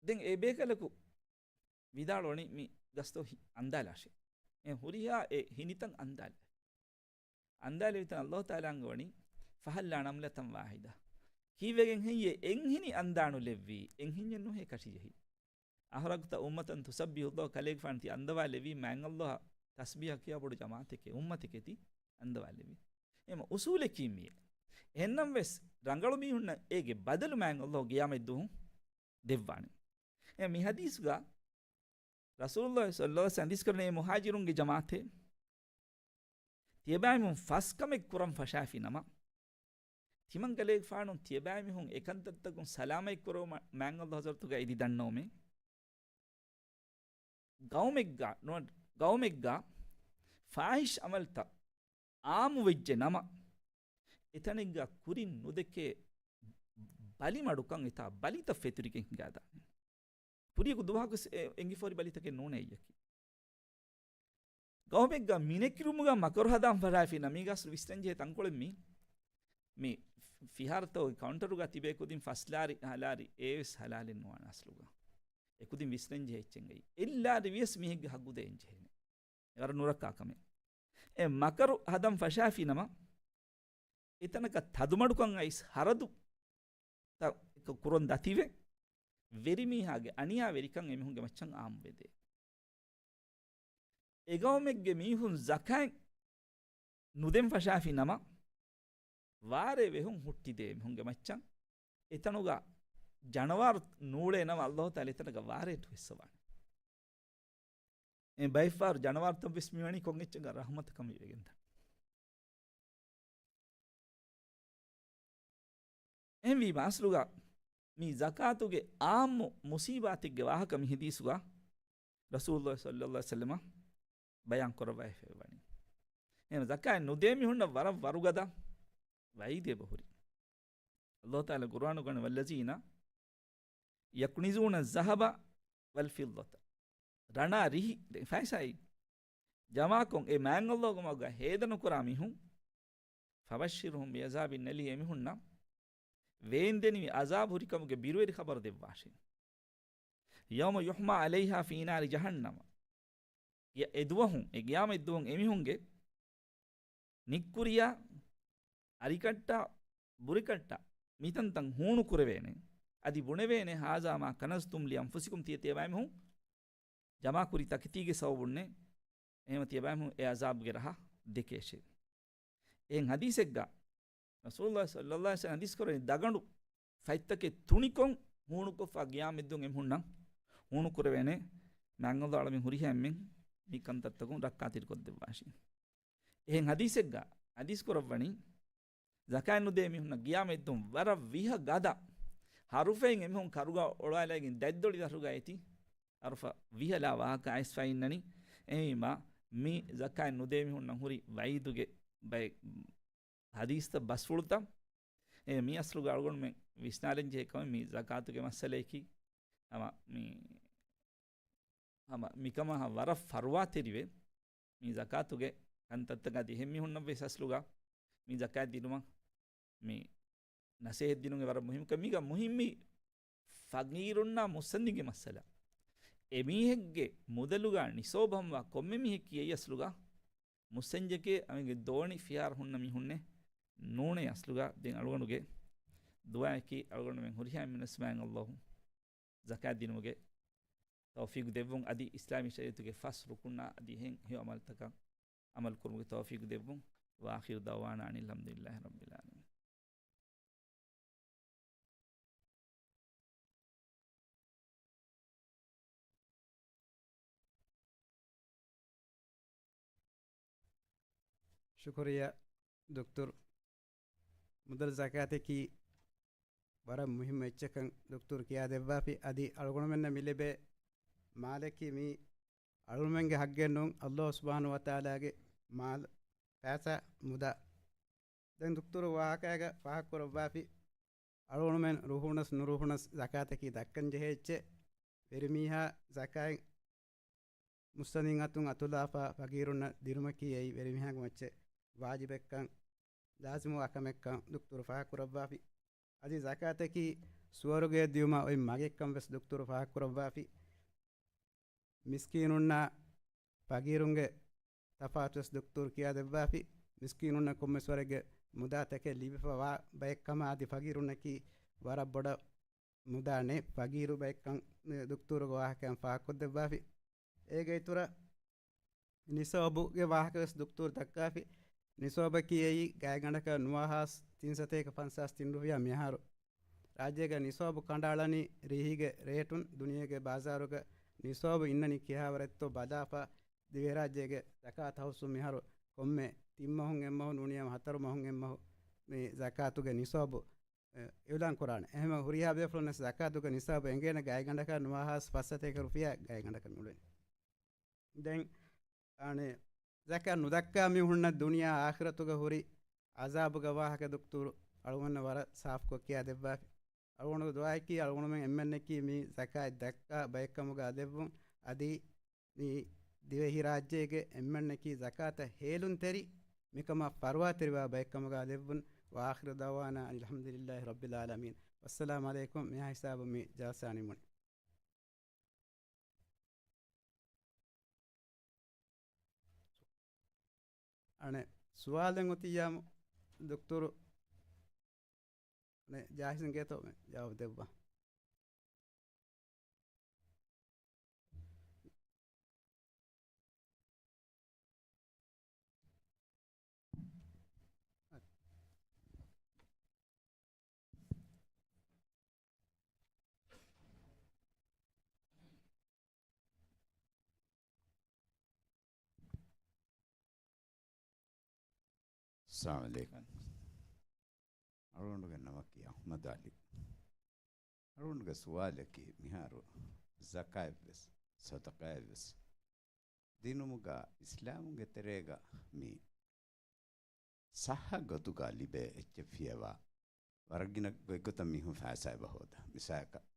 ދެން އެ ބޭކަލަކު ވިދާޅުވަނީ މި ގަސްތޯ ހި-، އަންދާލާށޭ. އެ ހުރިހާ އެ ހިނިތައް އަންދާލާ. އަންދާލެވިތަން އައްލާހު ތަޢާލާ އަންގަވަނީ "فَهَلَّا نَمْلَةً وَاحِدَةً." ކީއްވެގެން ހެއްޔޭ އެއްހިނި އަންދާނުލެއްވީ؟ އެއްހިންޏެއް ނުހޭ ކަށިޖެހި. "أَحْرَقْتَ أُمَّةً تُسَبِّحُ اللَّهَ." ކަލޭގެފާނު ތި އަންދަވާލެވީ މާތް އައްލާހަށް ތަސްބީޙަ ކިޔާ ބޮޑު ޖަމާޢަތެކޭ، އުއްމަތެކޭ ތި އަންދަވާލެވީ. އެމަ އުޞޫލަކީ މިއޭ. އެހެންނަމަވެސް ރަނގަޅު މީހުންނަށް އޭގެ ބަދަލު މާތް އައްލާހު ޤިޔާމަތް ދުވަހު ދެއްވާނެ. އެ މި ޙަދީޘްގަ ރަސޫލުﷲ ޞައްލަﷲ ޢަލައިހި ވަސައްލަމަ ޙަދީޘް ކުރަނީ، އޭ މުހާޖިރުންގެ ޖަމާޢަތޭ، ތިޔަބައިމީހުން ފަސް ކަމެއް ކުރަން ފަށާފި ނަމަ، ތިމަން ކަލޭގެފާނު ތިޔަބައިމީހުން އެކަންތައްތަކުން ސަލާމަތް ކުރެވުމަށް މާތް އައްލާހު ޙަޟްރަތުގައި އިދި ދަންނަވަމޭ. ޤައުމެއްގަ، ނުވަތަ ޤައުމެއްގަ ފާޙިޝް ޢަމަލުތައް ޢާއްމު ވެއްޖެ ނަމަ، އެތަނެއްގަ ކުރިން ނުދެކޭ ބަލިމަޑުކަން، އެތާ ބަލިތައް ފެތުރިގެން ހިނގާދާނެ. ކުރިޔަކު ދުވަހަކު ސް-، އެ-، އެނގިފޯރި ބަލިތަކެއް ނޫނޭ އެއްޔަކީ. ގައުމެއްގަ މިނެކިރުމުގަ މަކަރު ހަދާން ފަށާފި ނަމަ، މީގަ އަސްލު ވިސްނަންޖެހޭ ތަންކޮޅެއް މީ. މި ފިހާރަތަކުގެ ކައުންޓަރުގަ ތިބޭ ކުދިން ފަސް ލާރި ހަ ލާރި އެއްވެސް ހަލާލެއް ނުވާނެ އަސްލުގަ. އެ ކުދިން ވިސްނަންޖެހޭ އެއްޗެއް އެއީ. އެއްލާރި ވިޔަސް މީހެއްގެ ހައްގު ދޭން ޖެހޭނެ. އެ ވަރަށް ނުރައްކާ ކަމެއް. އެ މަކަރު ހަދަން ފަށާފި ނަމަ، އެތަނަކަށް ތަދުމަޑުކަން އައިސް ހަރަދު ތަ-، ކުރަން ދަތިވެ، ވެރިމީހާގެ އަނިޔާވެރިކަން އެމީހުންގެ މައްޗަށް އާއްމުވެދޭ. އެގައުމެއްގެ މީހުން ޒަކާތް ނުދެން ފަށާފި ނަމަ، ވާރޭ ވެހުން ހުއްޓިދޭ އެމީހުންގެ މައްޗަށް. އެތަނުގަ ޖަނަވާރު ނޫޅޭ ނަމަ، އައްލާހު ތަޢާލާ އެތަނަކަށް ވާރޭ ހުއްޓި ހިއްސަވާނެ. އެ ބައެއްފަހަރު ޖަނަވާރުތައް ވެސް މިވަނީ ކޮން އެއްޗެއްގަ ރަޙުމަތަކަށް މިވެގެންދާނެ. އެހެންވީމަ އަސްލުގަ މި ޒަކާތުގެ އާއްމު މުސީބާތެއްގެ ވާހަކަ މި ޙަދީޘުގަ ރަސޫލުﷲ ޞައްލަﷲ ޢަލައިހި ވަސައްލަމަ ބަޔާން ކުރައްވައިފައިވަނީ. އެހެން ޒަކާތް ނުދޭ މީހުންނަށް ވަރަށް ވަރުގަދަ ވަޢީދެއް އެބަހުރި. އައްލާހު ތަޢާލާ ޤުރުއާނުގަ ވަނީ، "وَالَّذِينَ يَكْنِزُونَ الذَّهَبَ وَالْفِضَّةَ." ރަނާ ރިހި ފައިސާއި ޖަމާކޮށް އެ މާތް އައްލާހުގެ މަގުގަ ހޭދަނުކުރާ މީހުން، "فَبَشِّرْهُمْ بِعَذَابٍ أَلِيمٍ." އެމީހުންނަށް ވޭންދެނިވި ޢަޒާބު ހުރިކަމުގެ ބިރުވެރި ޚަބަރު ދެއްވާށޭ. "يَوْمَ يُحْمَىٰ عَلَيْهَا فِي نَارِ جَهَنَّمَ." އެ ދުވަހުން، އެ ޤިޔާމަތް ދުވަހުން އެމީހުންގެ ނިއްކުރިޔާ، އަރިކައްޓާ، ބުރިކައްޓާ، މިތަންތަން ހޫނު ކުރެވޭނެ. އަދި ބުނެވޭނެ، "هَٰذَا مَا كَنَزْتُمْ لِأَنفُسِكُمْ." ތިޔަ ތިޔަބައިމީހުން ޖަމާކުރި ތަކެތީގެ ސަބަބުންނޭ އެހެންވީމަ ތިޔަބައިމީހުން އެ ޢަޒާބުގެ ރަހަ ދެކޭށޭ. އެހެން ޙަދީޘެއްގަ ރަސޫލުﷲ ޞައްލަﷲ ޢަލައިހި ވަސައްލަމަ ޙަދީޘް ކުރަނީ، ދަގަނޑު ފަތްތަކެއް ތުނިކޮށް ހޫނުކޮށްފަ ޤިޔާމަތްދުވަހު އެމީހުންނަށް ހޫނު ކުރެވޭނެ، މާތް އައްލާހު އަޅަމެން ހުރިހާ އެންމެން މި ކަންތައްތަކުން ރައްކާތެރިކޮށްދެއްވާށި. އެހެން ޙަދީޘެއްގަ ޙަދީޘް ކުރައްވަނީ، ޒަކާތް ނުދޭ މީހުންނަށް ޤިޔާމަތްދުވަހު ވަރަށް ވިހަ ގަދަ ޙަރުފެއް އެމީހުން ކަރުގަ އޮޅުވާލައިގެން ދަތްދޮޅި ދަށުގަ އެތި ޙަރުފަށް ވިހަ ލާ ވާހަކަ އައިސްފައި އިންނަނީ. އެހެންވީމަ މި ޒަކާތް ނުދޭ މީހުންނަށް ހުރި ވަޢީދުގެ ބައެއް ޙަދީޘްތައް ބަސްފުޅުތައް. އެ މި އަސްލުގަ އަޅުގަނޑުމެން ވިސްނާލަން ޖެހޭ ކަމެއް މި ޒަކާތުގެ މައްސަލަޔަކީ. ހަމަ މި، ހަމަ މިކަމަށް ވަރަށް ފަރުވާތެރިވެ، މި ޒަކާތުގެ ކަންތައްތަކަށް އަދި އެހެން މީހުންނަށް ވެސް އަސްލުގަ މި ޒަކާތް ދިނުމަށް މި ނަސޭހަތް ދިނުން ވަރަށް މުހިންމު. މީގަ މުހިންމީ ފަގީރުންނާ މުއްސަނދިގެ މައްސަލަ. އެމީހެއްގެ މުދަލުގަ ނިސޯބަށްވާ ކޮންމެ މީހެއް ކިޔައީ އަސްލުގަ މުއްސަންޖެކޭ އަމިގެ ދޯނި ފިޔާރަ ހުންނަ މީހުންނެއް ނޫނޭ އަސްލުގަ. ދެން އަޅުގަނޑުގެ ދުޢާއަކީ އަޅުގަނޑުމެން ހުރިހާ އެންމެންވެސް މާތް ﷲ ޒަކާތް ދިނުމުގެ ތައުފީގު ދެއްވުން އަދި އިސްލާމީ ޝަރީޢަތުގެ ފަސް ރުކުންނާ އަދި އެހެން ހެޔޮ ޢަމަލުތަކަށް ޢަމަލު ކުރުމުގެ ތައުފީގު ދެއްވުން. وآخر دعوانا أن الحمد لله رب العالمين. ޝުކުރިއްޔާ ދޮކްތަރު. މުދަލު ޒަކާތަކީ ވަރަށް މުހިއްމު އެއްޗަކަށް ދޮކްތަރު ކިޔާދެއްވާފި. އަދި އަޅުގަނޑުމެންނަށް މި ލިބޭ މާލަކީ މީ އަޅުގަނޑުމެންގެ ޙައްޤެއް ނޫން، ﷲ ސުބްޙާނަހޫ ވަތަޢާލާގެ މާލު، ފައިސާ، މުދާ. ދެން ދޮކްތަރު ވާހަކައިގަ ފާހަގަކުރައްވާފި، އަޅުގަނޑުމެން ރުހުނަސް ނުރުހުނަސް ޒަކާތަކީ ދައްކަން ޖެހޭ އެއްޗެއް. ވެރިމީހާ ޒަކާތް މުއްސަނދިން އަތުން އަތުލާފަ ފަގީރުންނަށް ދިނުމަކީ އެއީ ވެރިމީހާގެ މައްޗަށް ވާޖިބެއްކަން، ލާޒިމުވާ ކަމެއްކަން ދޮކްތަރު ފާހަގަކުރައްވާފި. އަދި ޒަކާތަކީ ސުވަރުގެ ދިޔުމަށް އޮތް މަގެއްކަން ވެސް ދޮކްތަރު ފާހަގަކުރައްވާފި. މިސްކީނުންނާ ފަގީރުންގެ ތަފާތުވެސް ދޮކްތަރު ކިޔާދެއްވާފި. މިސްކީނުންނަށް ކޮންމެސް ވަރެއްގެ މުދާތަކެއް ލިބިފަވާ ބައެއްކަމާ އަދި ފަގީރުންނަކީ ވަރަށް ބޮޑަށް މުދާ ނެތް ފަގީރު ބައެއްކަން ދޮކްތަރުގެ ވާހަކައިން ފާހަގަކޮށްދެއްވާފި. އޭގެ އިތުރަށް ނިސާބުގެ ވާހަކަވެސް ދޮކްތަރު ދައްކާފި. ނިސާބަކީ އެއީ ގާތްގަނޑަކަށް ނުވަހާސް ތިން ސަތޭކަ ފަންސާސް ތިން ރުފިޔާ މިހާރު. ރާއްޖޭގަ ނިސާބު ކަނޑައަޅަނީ ރީހީގެ ރޭޓުން. ދުނިޔޭގެ ބާޒާރުގަ ނިސާބު އިންނަނީ ކިހާވަރެއްތޯ ބަލާފަ، ދިވެހިރާއްޖޭގެ ޒަކާތް ހައުސުން މިހާރު ކޮންމެ ތިން މަހުން އެއްމަހު ނޫނީ ހަތަރު މަހުން އެއްމަހު މި ޒަކާތުގެ ނިސާބު އެ، އިޢުލާން ކުރާނެ. އެހެން ހުރިހާ ބޭފުޅުންވެސް ޒަކާތުގެ ނިސާބު އެނގޭނެ ގާތްގަނޑަކަށް ނުވަހާސް ފަސް ސަތޭކަ ރުފިޔާ ގާތްގަނޑަކަށް މިއުޅެނީ. ދެން، އަނެއް، ޒަކާތް ނުދައްކާ މީހުންނަށް ދުނިޔެ އާޚިރަތުގަ ހުރި ޢަޒާބުގެ ވާހަކަ ދޮކްތަރު އަޅުގަނޑަށް ވަރަށް ސާފުކޮށް ކިޔާދެއްވާފި. އަޅުގަނޑުގެ ދުޢާއަކީ އަޅުގަނޑުމެން އެންމެންނަކީ މި ޒަކާތް ދައްކާ ބައެއްކަމުގަ ލެއްވުން. އަދި މި ދިވެހިރާއްޖޭގެ އެންމެންނަކީ ޒަކާތަށް ހޭލުންތެރި، މިކަމަށް ފަރުވާތެރިވާ ބައެއްކަމުގަ ލެއްވުން. وآخر دعوانا أن الحمد لله رب العالمين. والسلام عليكم. މިހާ ހިސާބުން މި ޖަލްސާ ނިމުނީ. އަނެއް ސުވާލެއް އޮތިއްޔާމު ދޮކްތަރު ނެ، ޖާހިޒުން ގޭތޯ މެ ޖަވާބު ދެއްވާ. އައްސަލާމު ޢަލައިކުމް. އަޅުގަނޑުގެ ނަމަކީ އަޙްމަދު ޢަލީ. އަޅުގަނޑުގެ ސުވާލަކީ، މިހާރު ޒަކާތްވެސް، ޞަދަޤާތްވެސް ދިނުމުގަ އިސްލާމުގެ ތެރޭގަ މި ޞައްޙަ ގޮތުގަ ލިބޭ އެއްޗެއް ފިޔަވާ، ވަރަށް ގިނަ ގޮތްގޮތަށް މީހުން ފައިސާ އެބަ ހޯދާ. މިސާލަކަށް،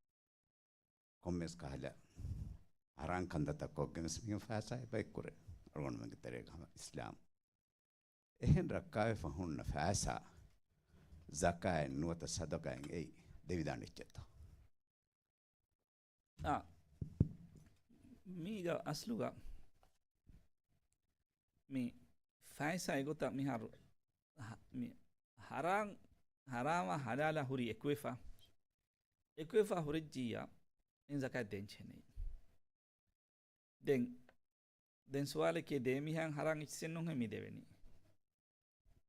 ކޮންމެސް ކަހަލަ ޙަރާން ކަންތައްތައް ކޮށްގެންވެސް މީހުން ފައިސާ އެބައެއްކުރޭ، އަޅުގަނޑުމެންގެ ތެރޭގަ ހަމަ އިސްލާމް. އެހެން ރައްކާވެފަ ހުންނަ ފައިސާ ޒަކާތް ނުވަތަ ޞަދަޤާތް އެއީ ދެވިދާނެ އެއްޗެއްތޯ؟ އާ، މީގަ އަސްލުގަ މި ފައިސާ އެގޮތަށް މިހާރު ހ-، މި ޙަރާން، ޙަރާމާ ޙަލާލާ ހުރީ އެކުވެފަ، އެކުވެފަ ހުރެއްޖިއްޔާ އެން ޒަކާތް ދޭން ޖެހެނީ. ދެން، ދެން ސުވާލަކީ ދޭ މީހާ ޙަރާން އެއްޗެއް ނޫންހޭ މި ދެވެނީ.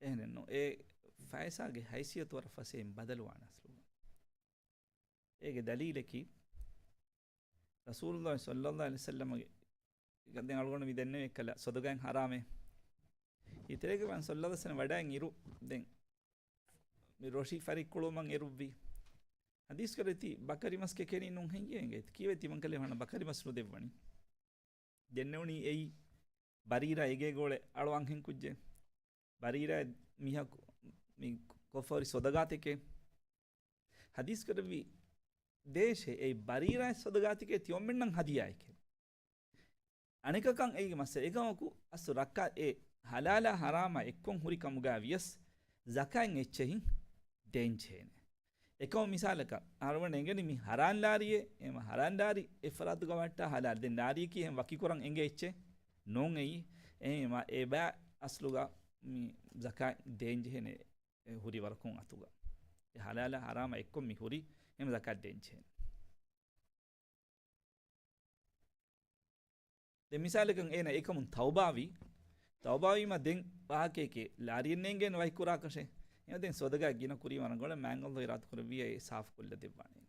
އެހެނެއްނު. އެ ފައިސާގެ ހައިސިއްޔަތު ވަރަށް ފަސޭހައިން ބަދަލުވާނެ އަސްލުގަ. އޭގެ ދަލީލަކީ، ރަސޫލުﷲ ޞައްލަﷲ ޢަލައިހި ވަސައްލަމަގެ، ދެން އަޅުގަނޑު މި ދެންނެވި ކަލަ ޞަދަޤާތް ޙަރާމޭ. އެތެރޭގަ ވަން ޞައްލަﷲ ޢަލައިހި ވަސައްލަމަ ވަޑައިގެން އިރު، ދެން މި ރޮށި ފަރިއްކުޅުމަށް އެރުއްވި. ޙަދީޘް ކުރެއްވި ބަކަރި މަސް ކެކެނީ ނޫން ހެއްޔޭ އިނގޭތި؟ ކީއްވެ ތިމަން ކަލޭ ވަނަ ބަކަރި މަސް ނުދެއްވަނީ؟ ދެންނެވުނީ އެއީ ބަރީރާ އެގޭގޯޅެ އަޅު އަންހެން ކުއްޖެއް. ބަރީރާ މީހަކު މި ކޮށްފަހުރި ޞަދަޤާތެކޭ. ޙަދީޘް ކުރެއްވި ދޭށޭ، އެއީ ބަރީރާ ސޮދަގާތިކޭ ތިޔޮމެންނަށް ހަދިޔާއެކޭ. އަނެކަކަށް އެއީގެ މައްސަލަ އެކަމަކު އަސްލު ރައްކާތް އެ ހަލާލާ ހަރާމާ އެއްކޮން ހުރި ކަމުގަ ވިޔަސް ޒަކާތް އެއްޗެހި ދޭންޖެހޭނެ. އެކަމު މިސާލަކަށް އަޅުގަނޑު އެނގެނީ މި ހަރާން ލާރިއެއް، އެމަ ހަރާން ލާރި އެއް ފަރާތުގަ ވައްޓާ ހަލާލް. ދެން ލާރިއަކީ އެހެން ވަކިކުރަން އެނގޭ އެއްޗެއް ނޫން އެއީ. އެހެން އެމަ އެބަ އަސްލުގަ މި ޒަކާތް ދޭންޖެހޭނެ އެ ހުރި ވަރަކުން އަތުގަ. އެ ހަލާލާ ހަރާމާ އެއްކޮން މި ހުރި އެހެން ޒަކާތް ދޭންޖެހޭނެ. ދެން މިސާލަކަށް އޭނަ އެކަމުން ތައުބާވީ، ތައުބާވީމަ ދެން ވާހަކައެކޭ ލާރިއެއް ނޭނގޭނެ ވަކިކުރާކަށެއް. އެމަ ދެން ސޮދަގާ ގިނަ ކުރީމަ ރަނގަޅަށް މާތް ﷲ އިރާދަކުރެއްވިއްޔާ އެ ސާފުކޮށްލަ ދެއްވާނެ.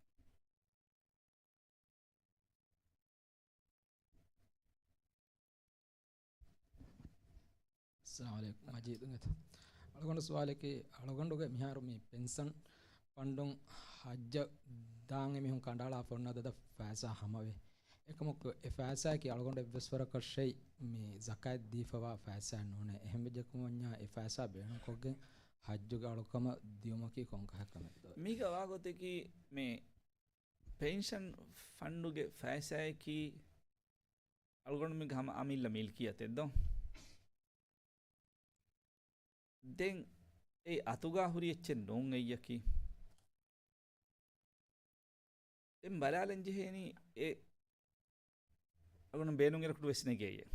އައްސަލާމު ޢަލައިކުމް. މަޖީދު އިނގޭތޯ؟ އަޅުގަނޑު ސުވާލަކީ، އަޅުގަނޑުގެ މިހާރު މި ޕެންޝަން ފަންޑުން ހައްޖަށް ދާން އެމީހުން ކަނޑައަޅާފަ އޮންނަ ދަދަ ފައިސާ ހަމަވޭ. އެކަމަކު އެ ފައިސާއަކީ އަޅުގަނޑު އެއްވެސް ވަރަކަށް ޝައި މި ޒަކާތް ދީފަވާ ފައިސާއެއް ނޫނޭ. އެހެންވެއްޖެކަމަށް ވަންޏާ އެ ފައިސާ ބޭނުންކޮށްގެން ހައްޖުގެ އަޅުކަމަށް ދިޔުމަކީ ކޮންކަހަލަ ކަމެއްތޯ؟ މީގަ ވާގޮތަކީ މި ޕެންޝަން ފަންޑުގެ ފައިސާއަކީ އަޅުގަނޑުމެންގެ ހަމަ އަމިއްލަ މިލްކިއްޔަތެއް ދޯ؟ ދެން އެ އަތުގާ ހުރި އެއްޗެއް ނޫން އެއްޔަކީ. ދެން ބަލާލަން ޖެހޭނީ އެ އަޅުގަނޑު ބޭނުން އިރަކުޑު ވެސް ނެގޭ އެއް.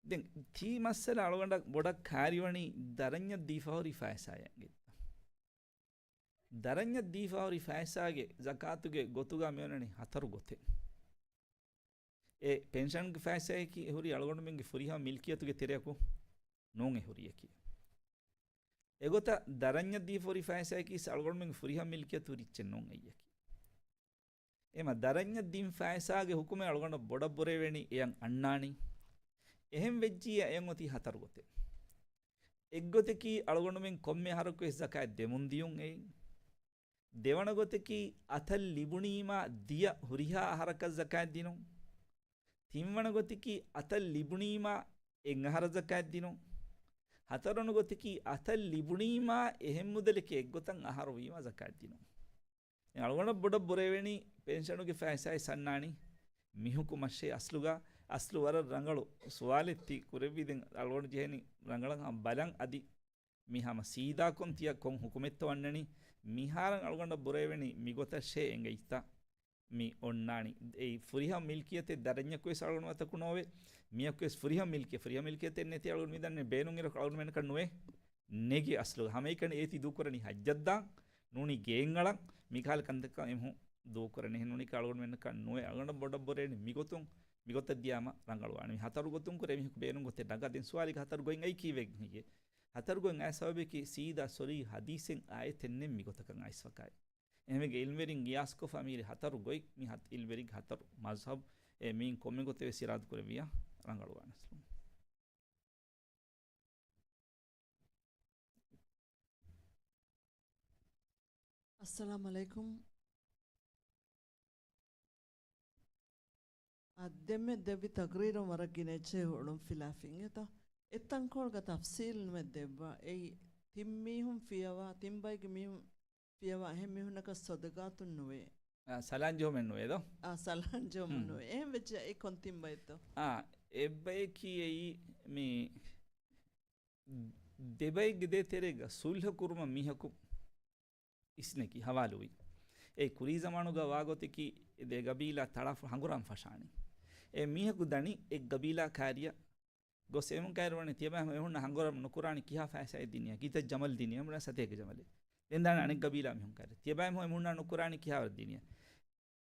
ދެން ތީ މައްސަލަ އަޅުގަނޑަށް ބޮޑަށް ކާރިވަނީ ދަރަންޏަށް ދީފަ ހުރި ފައިސާއަށް ގެއްލުން. ދަރަންޏަށް ދީފަ ހުރި ފައިސާގެ ޒަކާތުގެ ގޮތުގަ މިއޮންނަނީ ހަތަރު ގޮތެއް. އެ ޕެންޝަންގެ ފައިސާއަކީ އެ ހުރީ އަޅުގަނޑުމެންގެ ފުރިހަމަ މިލްކިއްޔަތުގެ ތެރެއަކު ނޫން އެ ހުރިޔަކީ. އެގޮތަށް ދަރަންޏަށް ދީފަ ހުރި ފައިސާއަކީ އަޅުގަނޑުމެންގެ ފުރިހަމަ މިލްކިއްޔަތު ހުރި އެއްޗެއް ނޫން އެއްޔަކީ. އެމަ ދަރަންޏަށް ދިން ފައިސާގެ ހުކުމެއް އަޅުގަނޑަށް ބޮޑަށް ބުރެވެނީ އެޔަށް އަންނާނީ. އެހެން ވެއްޖިއްޔާ އެޔަށް އޮތީ ހަތަރު ގޮތެއް. އެއްގޮތަކީ އަޅުގަނޑުމެން ކޮންމެ އަހަރަކުވެސް ޒަކާތް ދެމުން ދިޔުން އެއީ. ދެވަނަ ގޮތަކީ އަތަށް ލިބުނީމާ ދިޔަ ހުރިހާ އަހަރަކަށް ޒަކާތް ދިނުން. ތިންވަނަ ގޮތަކީ އަތަށް ލިބުނީމާ އެއް އަހަރަށް ޒަކާތް ދިނުން. ހަތަރުވަނަ ގޮތަކީ އަތަށް ލިބުނީމާ އެހެން މުދަލެކޭ އެއްގޮތަށް އަހަރު ވީމާ ޒަކާތް ދިނުން. އަޅުގަނޑަށް ބޮޑަށް ބުރެވެނީ ޕެންޝަނުގެ ފައިސާއެއް އަންނާނީ މި ހުކުމަށޭ. އަސްލުގަ، އަސްލު ވަރަށް ރަނގަޅު ސުވާލެއް ތި ކުރެއްވި. ދެން އަޅުގަނޑު ޖެހެނީ ރަނގަޅަށް ބަލަން އަދި މި ހަމަ ސީދާކޮށް ތިޔަ ކޮން ހުކުމެއްތޯ އަންނަނީ؟ މިހާރަށް އަޅުގަނޑަށް ބުރެވެނީ މިގޮތަށޭ އެނގެއްތަ؟ މި އޮންނާނީ. އެއީ ފުރިހަމަ މިލްކިއްޔަތެއް ދަރަންޏަކުވެސް އަޅުގަނޑު އަތަކު ނޯވޭ. މިއަކުވެސް ފުރިހަމަ މިލްކިއްޔަ، ފުރިހަމަ މިލްކިއްޔަތެއް ނެތި އަޅުގަނޑު މިދަންނެ ބޭނުން އިރަކު އަޅުގަނޑުމެންނަކަށް ނުވޭ ނެގި އަސްލު. ހަމައެކަނި އޭތި ދޫކުރަނީ ހައްޖަށްދާން ނޫނީ ގޭން އަޅަން މިކަހަލަ ކަންތައް އެމީހުން ދޫކުރަނީ. އެހެން ނޫނީ އަޅުގަނޑުމެންނަކަށް ނުވޭ. އަޅުގަނޑަށް ބޮޑަށް ބުރެވެނީ މިގޮތުން، މިގޮތަށް ދިޔާމަ ރަނގަޅުވާނެ. މި ހަތަރު ގޮތުން ކުރެ އެމީހަކު ބޭނުން ގޮތެއް ނަގާ. ދެން ސުވާލެއް ހަތަރު ގޮތް އައި ކީއްވެ ހިގެ؟ ހަތަރު ގޮތް އައި ސަބަބަކީ ސީދާ ސޮރީ ހަދީސެއް އާޔަތެއް ނެތް މިގޮތަކަށް އައިސްފަކާއި. އެހެންވެގެ އިލްމްވެރިން ގިޔާސްކޮށްފަ މީރި ހަތަރު ގޮތް މި ހަތް އިލްމްވެރިންގެ ހަތަރު މަޒްހަބް އެ މީން ކޮންމެ ގޮތެއް ވެސް އިރާދަ ކުރެއްވިޔާ ރަނގަޅުވާނެ އަސްލު. އައްސަލާމު ޢަލައިކުމް. އަ، ދެންމެ ދެއްވި ތަގްރީރުން ވަރަށް ގިނަ އެއްޗެހި ހުޅުންފިލާފިން އެތަ؟ އެތަންކޮޅުގަ ތަފްސީލް ނުވެ ދެއްވާ. އެއީ ތިން މީހުން ފިޔަވާ، ތިން ބައެއްގެ މީހުން ފިޔަވާ އެހެން މީހުންނަކަށް ސަދަގާތުން ނުވޭ. އާ، ސަލާން ޖެހުމެއް ނުވޭ ދޯ؟ އާ، ސަލާން ޖެހުމެއް ހުން. ނުވޭ. އެހެން ވެއްޖެ އެ ކޮން ތިން ބައެއްތޯ؟ އާ، އެއްބަޔަކީ އެއީ މި ދެބައެއްގެ ދޭތެރޭގަ ސުލްހަ ކުރުމަށް މީހަކު އިސްނެކި ހަވާލުވި. އެ ކުރީ ޒަމާނުގަ ވާގޮތަކީ ދެ ގަބީލާ ތަޅާފަ ހަނގުރާމަ ފަށާނީ. އެ މީހަކު ދަނީ އެއް ގަބީލާ ކާރިއަށް ގޮސް އެމުން ކައިރިވަނީ ތިޔަބައިމީހުން އެމުންނަށް ހަނގުރާމަ ނުކުރާނީ ކިހާ ފައިސާއެއް ދިނިޔާ؟ ކިތައް ޖަމަލް ދިނިޔާ؟ އެމުންނަށް ސަތޭކަ ޖަމަލެއް. ދެން ދާނެ އަނެއް ގަބީލާ މީހުން ކައިރި. ތިޔަބައިމީހުން އެމުންނަށް ނުކުރާނީ ކިހާވަރަށް ދިނިޔާ؟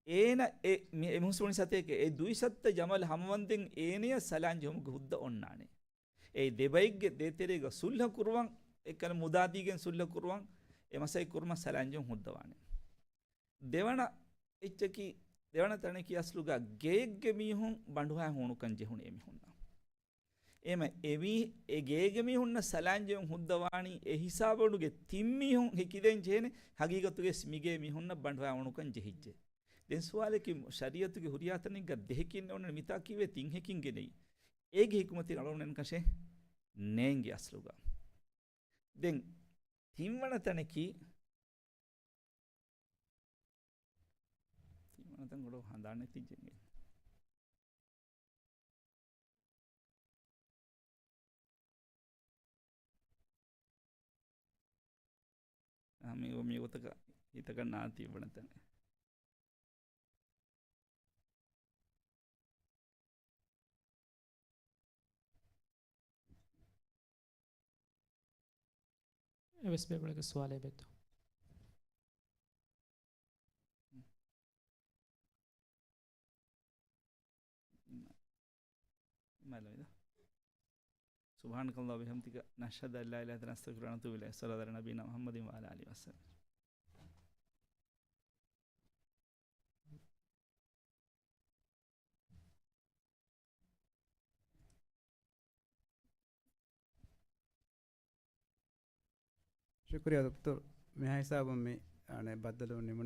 އޭނަ އެ، މި، އެ މުހުސުނި ސަތޭކަ އެ ދުއިސައްތަ ޖަމަލް ހަމަވަންދެން އޭނަޔަށް ސަލާން ޖެހުމުގެ ހުއްދަ އޮންނާނެ. އެ ދެބައެއްގެ ދޭތެރޭގަ ސުލްހަ ކުރުވަން، އެކަނި މުދާދީގެން ސުލްހަ ކުރުވަން، އެ މަސައްކަތް ކުރުމަށް ސަލާން ޖެހުން ހުއްދަވާނެ. ދެވަނަ އެއްޗަކީ، ދެވަނަ ތަނަކީ އަސްލުގަ ގެއެއްގެ މީހުން ބަނޑުހައި ހޫނުކަން ޖެހުނު އެމީހުންނަށް. އެމަ އެ މީ، އެ ގޭގެ މީހުންނަށް ސަލާން ޖެހުން ހުއްދަވާނީ އެ ހިސާބުގެ ތިން މީހުން ހެކިދޭން ޖެހޭނެ، ހަގީގަތުގެ މިގޭ މީހުންނަށް ބަނޑުހައި ހޫނުކަން ޖެހިއްޖެ. ދެން ސުވާލަކީ ޝަރީއަތުގެ ހުރިހާ ތަނެއްގަ ދެހެކިން އޮންނަނީ މިތާ ކީއްވެ ތިން ހެކިން ގެނެއީ؟ އޭގެ ހިކުމަތިން އަޅުގަނޑު އެންކަށޭ ނޭނގެ އަސްލުގަ. ދެން ތިންވަނަ ތަނަކީ ތަން ގޮޑު ހަނދާނެތިއްޖެ. މި މި ގޮތަކަށް ހިތަކަށް ނާ ތިއްބަނަތަނެ. އެވެސް ބޭބުޅެގެ ސުވާލެއް ބެތު. މައިލަވިދާ. سبحانك اللهم وبحمدك، نشهد أن لا إله إلا أنت، نستغفرك ونتوب إليك. صلى الله على نبينا محمد وعلى آله وصحبه. ޝުކުރިއްޔާ ދޮކްޓަރު. މިހާ ހިސާބުން މި، އަނެއް، ބައްދަލުވުން ނިމުނީ.